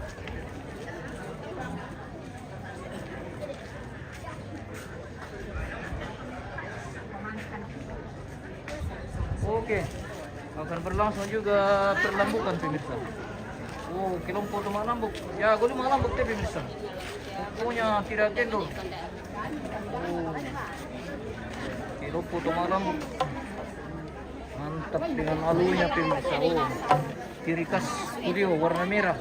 Oke, akan berlangsung juga perlambukan, pemirsa. Oh, kelompok Tomak Lambuk. Ya, gue Tomak Lambuk, tapi, pemirsa, pokoknya tidak kendor. Oh, kelompok Tomak Lambuk. Mantap dengan alunya, pemirsa. Oh. Ciri khas Pudio warna merah.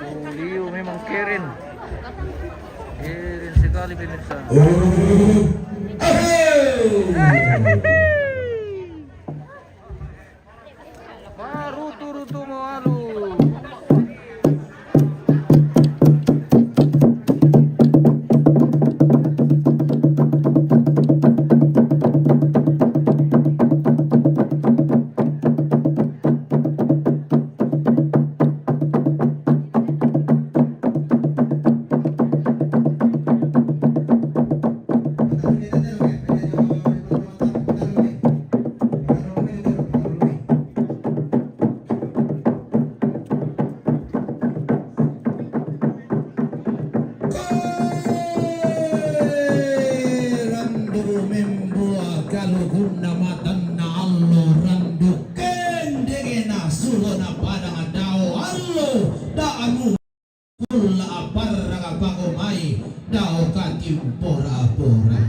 Oh, Pudio memang keren. Keren sekali, pemirsa. Baru turu tu mau alu. Randu membuah kalu guna matanna allo, randu kendegena suhona padang dao allo, da anu kulla aparranga pako mai dao katimpora-pora.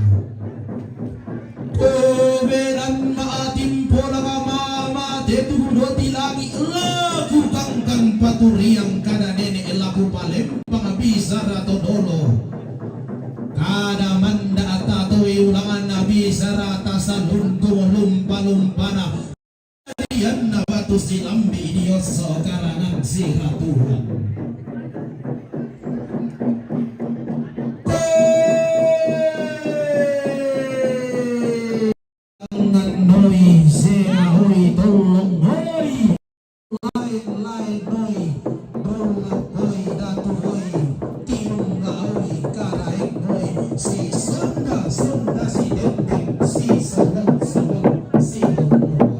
Kobelanna atimpola mama tetu doti langi laku kangkang paturiang kada nene laku palempang bisara todolo. Kada manda tatowi ulanganna bisara tasaluntung lumpa-lumpana. Yanna batu silambi diosso karangan siratuhan. Tangan noi, sena oi, tolong noi. Lain-lain noi, bola noi, datu noi, tiung noi, karaeng noi, si sunda, sunda, si dendeng, si seleng, seleng, si lomboan.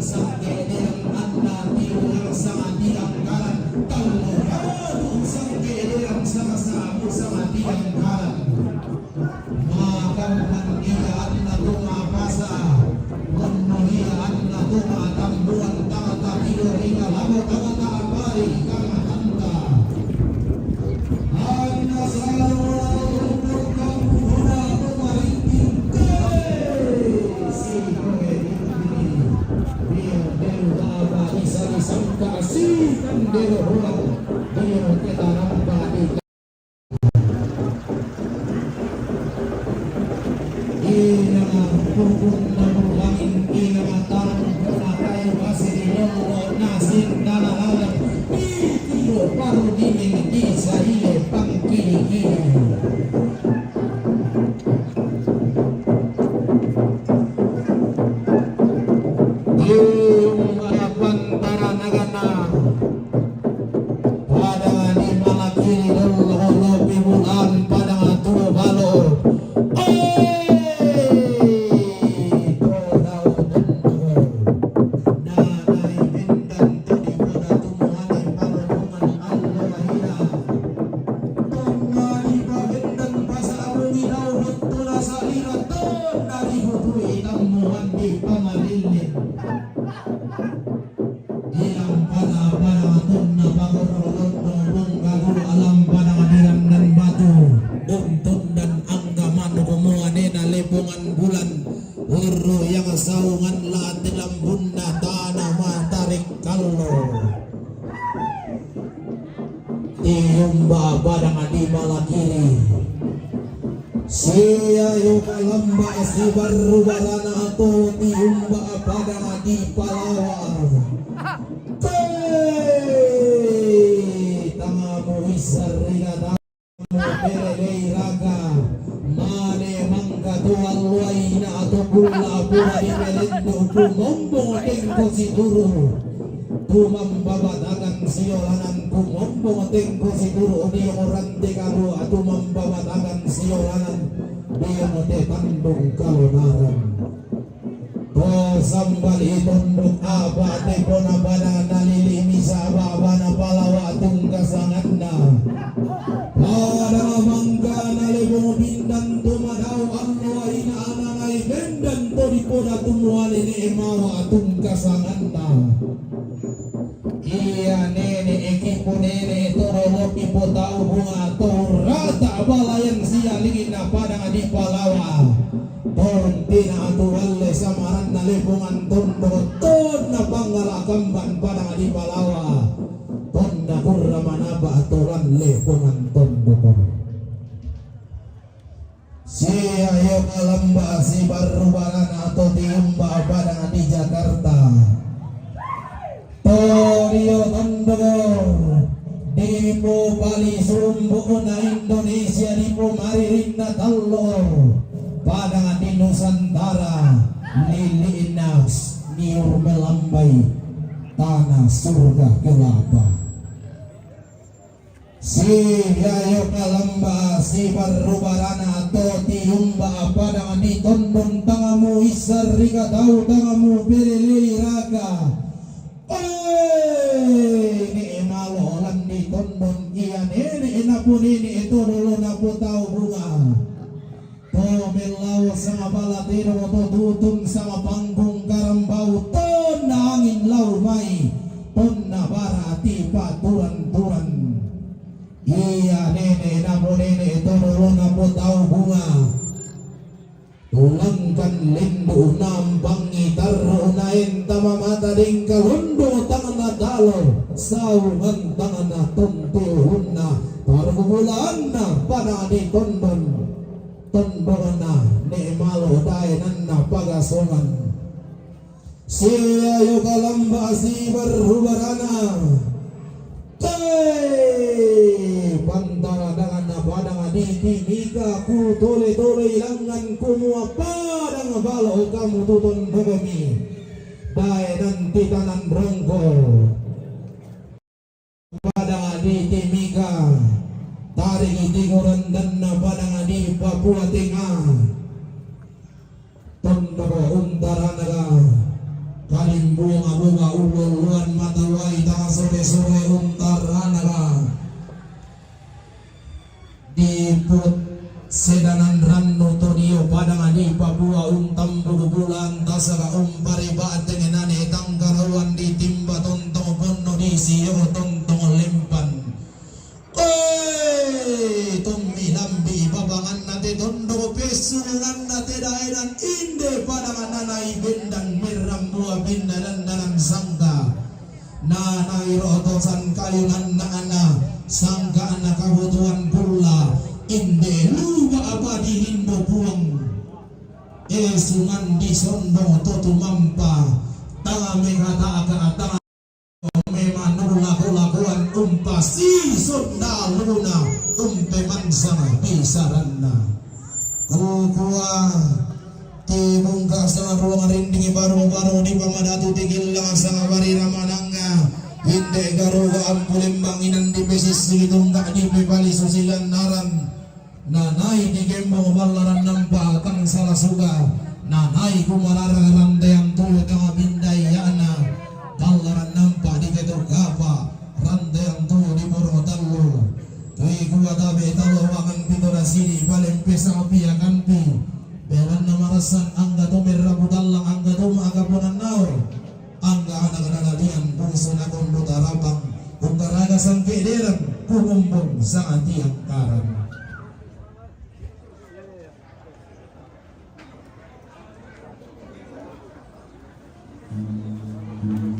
Sangke' derang anna tiyu yang sanga tiang karan, tallu hadu sangke' derang sanga sa'bu sanga tiang karan. Makamman ia anna toma pasa, monno ia anna toma tambuan tangta tiyo ri kalabo tangta bari kamatanta. Anna salo Ina pukun na bulangin ina tarung na kayu kasi di lolo na sindana lalang. Iti do paru dingin di saile pangkili-kili. Iyung apan taranagana. Pada di malakili lolo lopi bulan pada turu balo. Eh, kodau tunduk. Nanai bintang tadi pada tumuhani parutungan Allah hina. Tonna di pabendan pasa abungi dau huttu na salira tonna di hutui tammuan di pamalilin. Ilang pada pada tonna pagorolon dong gagu alam pada diran dan batu. Untun dan angga manuk muanena lepongan bulan. Urru yang saungan la telambunna tana matarik kallo. Tiumba padang di malakili. Sia yoka lamba sibarru barana atau tiumba padang di palawa. Tei tangamu isarri kata. Pelelei raga mane mangga tualluaina atau kulla pura di melendu kumombong tengko situru. Tumambabatakan siolanan kumombong tengko situru di orang tekaru tumambabatakan siolanan di orang tetandung kalonaran. To sambali tondok apa te pona pada nalili misa baba na palawa tungka sanganna. Pada mangga nalebong pindan tumadau allo aina ananai bendan to di poda tumuane ne mawa tungka sanganna. Iya nene ekipu nene toro lopi potau bunga to rata balayan sia lingin na padang di palawa. Tontina atu walle samaranna lepongan tondok tonna panggala kamban padang di palawa. Tonna kurra manapa atoran lepongan tondok. Sia yoka lamba sibarru barana atau tiumba padang di Jakarta. Torio tondok dipo pali sumbu'na Indonesia dipo maririnna tallo padang di Nusantara lili'na niur melambai tanah surga kelapa. Sigayo kalamba sibarrubarana to tiumba padang di tondon tangamu issar rika tau tangamu pelelei raka. Oi, ne malo lan di tondon iya nene napu nene to dolo napu tau bunga. To mellau sama bala tiro to tutun sama panggung karambau tonna angin lau mai tonna bara tipa turan-turan. Iya nene namu nene to dolo namu tau bunga. Tulangkan lindu nambangi tarru naen tama mata dengka londo tangna talo saungan tangna tontu hunna pargumulanna pada di tondon. Tondonna ne malo daenanna pagasongan. Sia yoka lamba sibarrubarana. Tei pantara danganna padang di timika ku tole-tole ilangan kumua padang balo kamu tuton bogami. Dae nanti tanan rongko. Padang di timika, tarik di Gorandanna padang di Papua Tengah. Tondoko untaranaga kalimbue Buka ululuan mata wai tanga sore-sore untar anaka. Diput sedanan rannu to dio padang di Papua untambu bulan tasaka umpari batengenane tangkarauan ditimba tontong ponno di sio tontong lempan. Oi, tummi lambi papanganna te tondok pessunganna te daenan inde padanganana i bendan merrambua pinnanan nanan sangka. Nanai rotosan kayu nanna'na sangka'na kabutuhan kulla inde luba apa dihindo puang. Esungan disondong to tumampa tanga mekata'ka tanga memang lako-lakoan umpasi sondaluna umpeman sama bisaranna. Kukua tibungka sama ruang rinding baru-baru di pamadatu tigillang sama bari ramananga inde garu ampulembang inan di pesissi tungka di pepali susilan naran. Nanai digembong ballaran nampa tang sala suka. Nanai kumarara ranteang tuyu tanga bindaiana ballaran nampa di ketuk kapa ranteang tuyu di boro tallu. Tui kua tabe talo wangan pito rasidi paling pesang piakanti. Belanna marassan angga to merrabu tallang angga to ma'akaponan nao. Angga anak naladian bungsu nakondo tarabang. Kung karaga sangke derang kumombong sangatiang karang.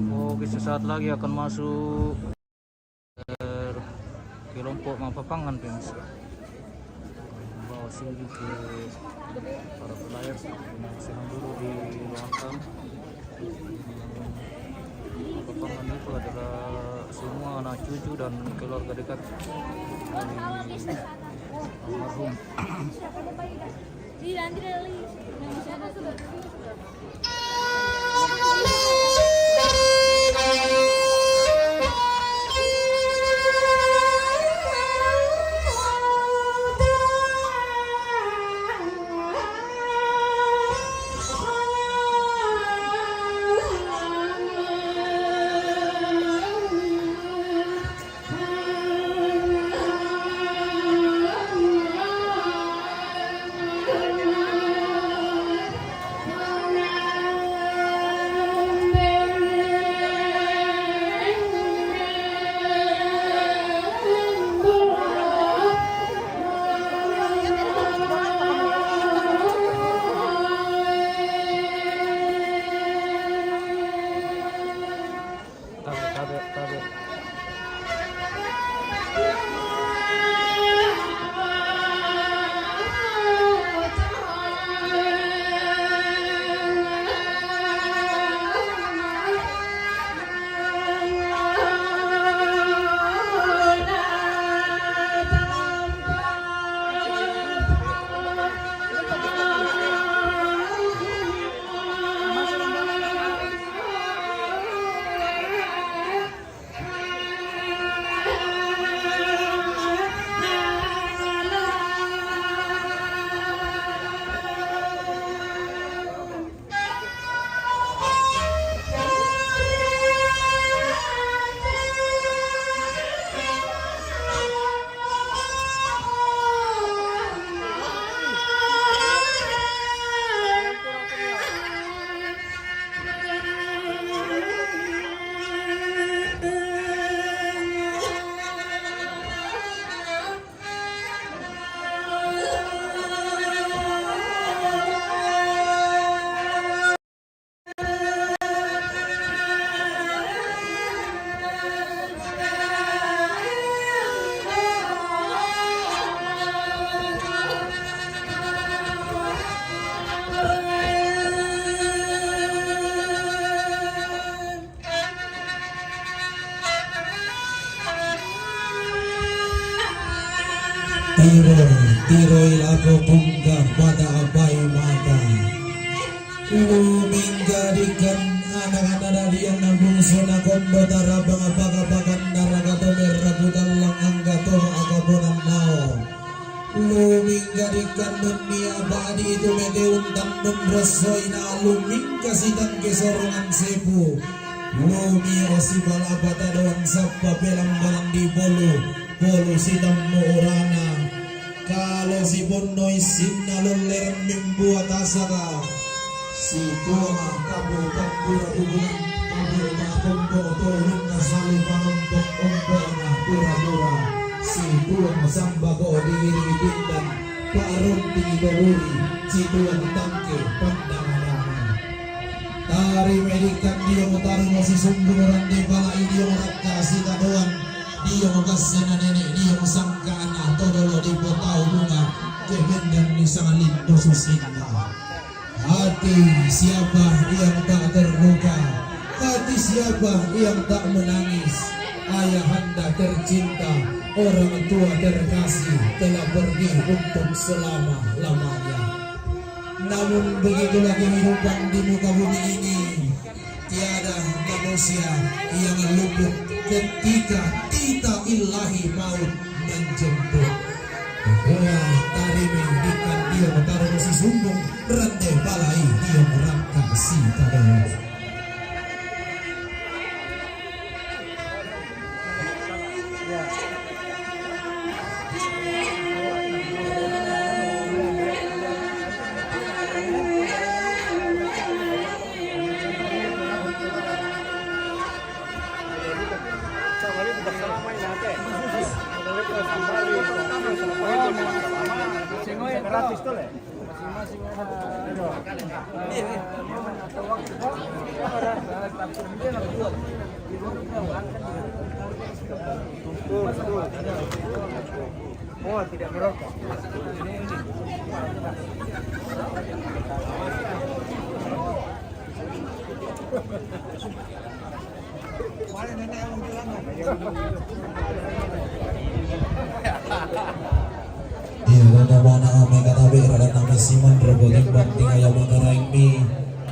Oke, sesaat lagi akan masuk, eh, kelompok Mapapangan, Pens. Bawa sini ke para pelayat yang sedang duduk di ruang tamu. Papangan itu adalah semua anak cucu dan keluarga dekat dari almarhum. Tabe, tabe, tabe. Tiroi, tiroi lako bungka mata apai mata. Lumingkadikan anak-anak dadian na bungsu na kondo tarabang apaka-pakan naraga to merrabu tallang angga to akabonan nao. Lumingkadikan nunni abadi itu mete untang nun rossoi na lumingka sitangke sorongan sepu. Lumio si bala patadoan sappa pelambalang di polu, polu sitammu urana. Kalo si ponno issinna lolleran membuat asara. Situang kamu tambura hubungan, kamu makompo tolunna salu panompo ompona pura-pura. Situang sambako diri pindan, parundi doluri, situang tangke pandang-pandang. Tari medikan dio mutari masisumbung rande pala dio rakka sitadoan. Dio gassena nenek dio sangkana todolo di potau bunga kehendan ni sangalin khusus indra. Hati siapa yang tak terluka? Hati siapa yang tak menangis? Ayahanda tercinta, orang tua terkasih telah pergi untuk selama-lamanya. Namun begitulah kehidupan di muka bumi ini. Tiada manusia yang luput ketika titah ilahi maut menjemput. Kua tarimi di kandio tarung sisumbung rande balai dio rakka sitadoan. Oh, tidak merokok. Iya, dan mana ame kata be, dan nama Simon Rebo Gimban, tinggal yang mengaraing mi.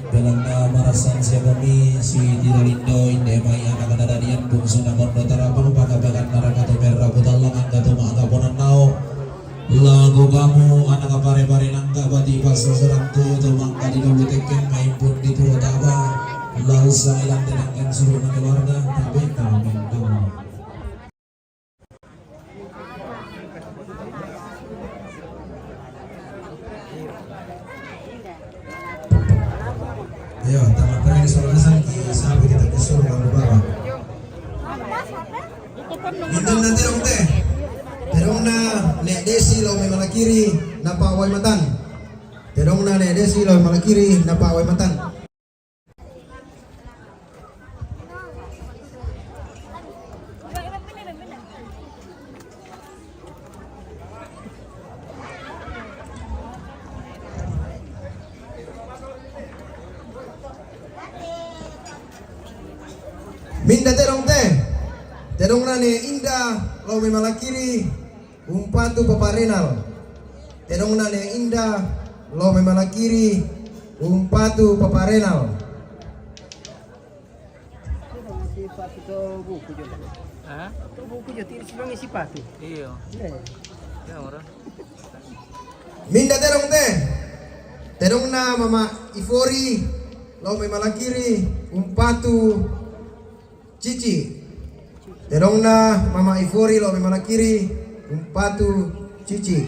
Belanna marasan siapa mi si Tiro Lindo, inde mai anak kadadian bungsuna Kondo Tarapung, pakabakan naraka tu merah kutallang angka tu maka ponannau. Lagu kamu anak pare-pare nangka bati paso serangku tu mangka di dulu tekken maimpun di Purutaba. Lau sangilan tenangkan suruh na keluarga, tapi kami tahu. Ayo, tamat terakhir soal kesan ki sapi kita ke suruh lagu baba. Indan nanti dong teh. Tedongna Nek Desi lo memang kiri napa wai matan. Tedongna Nek Desi lo memang kiri napa wai matan. Minda tedong te. Tedong nane inda lo memang kiri. Umpatu Papa Renal. Tedong nane inda lo memang kiri. Umpatu Papa Renal. Sipatu to buku jo. Hah? To buku jo, tidak sibang sipatu. Iya. Iya. Ya, orang. Minda tedong te. Tedong na Mama Ifori lo memang kiri. Umpatu Cici. Tedongna Mama Ifori lo memang kiri, umpatu Cici.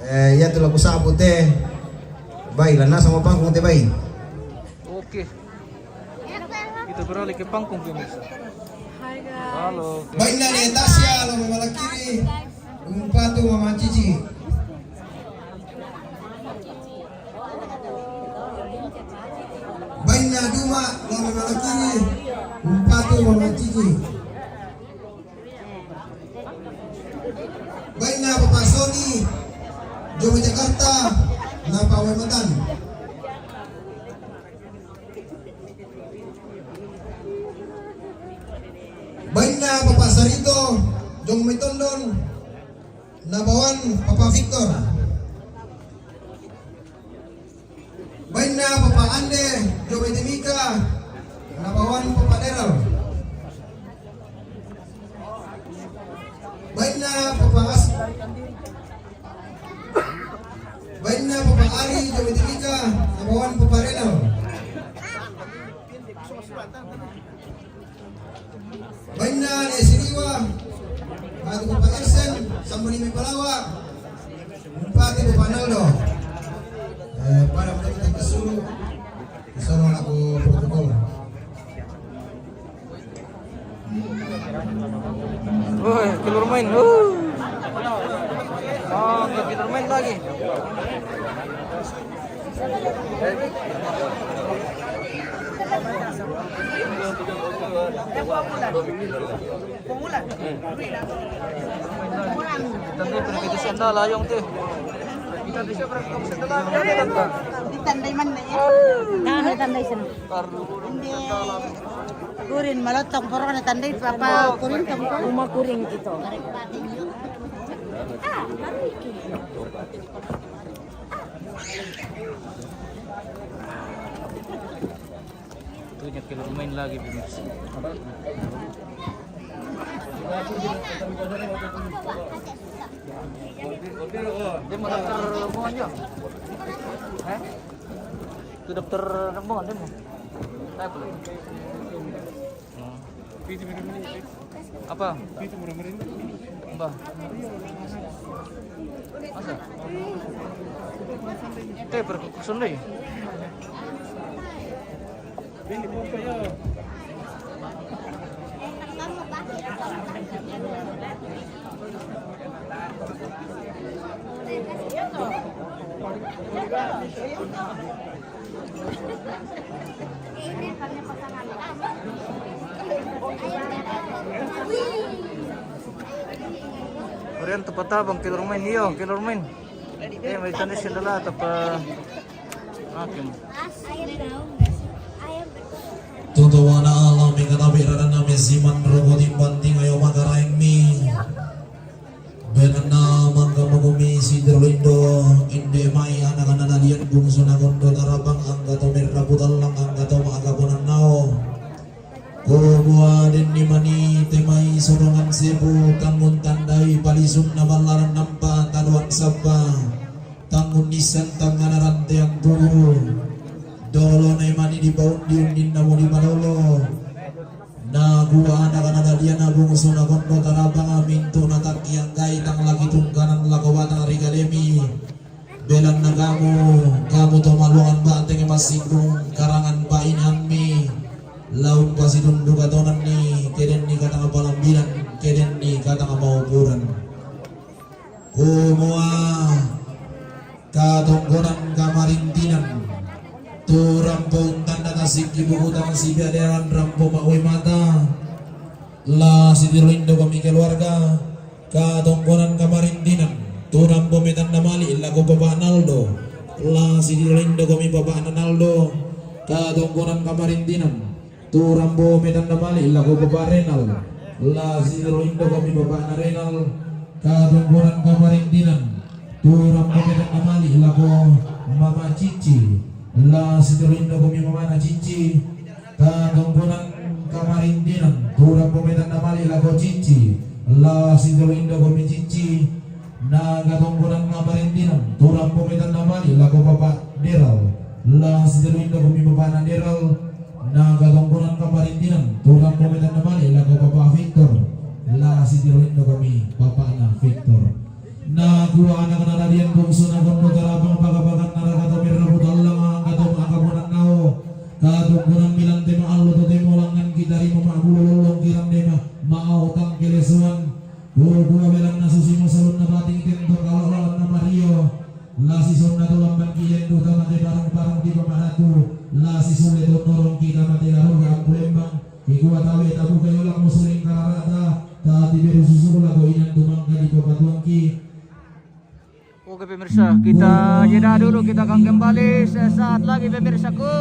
Eh, iya tu lagu sabu te. Bai, lana sama panggung te, bai. Oke. Kita beralih ke panggung, pemirsa. Hai, guys. Halo. Baik, nane Tasya lo memang kiri. Umpatu Mama Cici. Baina Duma lo memang kiri. Umpatu Mama Cici. Baina Papa Sony. Joma Jakarta. Napa wai matan. Baina Papa Sarito, jong mai Tondon, nabawan Papa Victor. Baina Papa Ande, jong mai Timika, nabawan Papa Deral. Baina Papa As-, Bainna Papa Ari, Jomi Timika, Sabawan Papa Renal. Bainna ni Siniwa, Batu Papa Ersen, Sambuni Mipalawa, Bupati Papa Naldo. Eh, pada menurut kita suruh, ke sana aku protokol. Woi, keluar main. Uh. Oh, nggak keluar main lagi. Kita ni pergi ke sana layong tu. Kita bisa pergi ke sana layong tu, tante. Di tandai mana ya? Nah, di tandai sana. Hindi. Kurin, malotong, puro na tandai, papa, kurin, tong, uma kuring ito. Itu nya keluar main lagi, pemirsa. Dia mau daftar semuanya. Eh? Itu daftar rombongan dia mau. Apa? Apa? Mbah. Masa? Teh, perkukusan deh. Orian tepat abang, kilor main, iyo, kilor main. Eh, may tanis yung dala, tapa. Akim. Tutuwana Allah mingkatabi rarana misiman rukutin banting ayo makaraing mi. Benanna mangga magumi si Dirlindo, inde mai anak-anak dalian bungsu nagondo tarabang angga to merrabu tallang angga to maagabunan nao. Kumua denni mani temai sorongan sebu tanggun tandai palisunna ballaran nampa taduan sabba. Tanggun nissan tangngana ranteang turu. Dolo naimani dipaundi-undinna mudi malolo. Nakua anak-anak dalian bungsu nagondo tarabang mintu natakkianggai tang lagi tungkanan lako batang ri kalemi. Belanna kamu, kamu to maluangan banteng massingkung karangan painanmi. Laung pasitundu katonanni, kedenni katang palambinan, kedenni katang maupuran. Kumua katongkonan kamarintinan. Tu rampo untanda tasiki buku tang sibiaderan rampo maui mata. La sitiro indo kami keluarga. Katongkonan kamarintinan. Tu rampo metanna mali lako Bapak Naldo. La sitiro indo kami Bapak Naldo. Katongkonan kamarintinan. Tu rampo metanna mali lako Bapak Renal. La sitiro indo kami Bapak Renal. Katongkonan kamarintinan. Tu rampo metanna mali lako Mama Cici. La sitiro indo kami Mama Cici. Katongkonan kamarintinan. Tu rampo metanna mali lako Cici. La sitiro indo kami Cici. Na katongkonan kamarintinan. Tu rampo metanna mali lako Bapak Deral. La sitiro indo kami Bapak Deral. Na katongkonan kamarintinan, tu rampo metanna mali lako Bapak Victor. La sitiro indo kami Bapakna Victor. Nakua anak-anak dalian bungsu nagondo tarabang pagabagan naraka to merrabu tallang angga to maagabunan nao. Katongkonan milante maallo totemo langngan kita rima mabulu lollong kirang dema maau tang kelesuan. Kukua belanna susi masalunna bating tento kalaolanna mario. La sisonna to lamban kilen duta mate parang-parang di pamanatu. La sisulle to norong kita mate garurga ampulembang. Kikua tawe tabuka yolang musuling kararata. Tati beru susu lako inan tumangka di papatuangki. Oke pemirsa, kita jeda dulu, kita akan kembali sesaat lagi pemirsaku.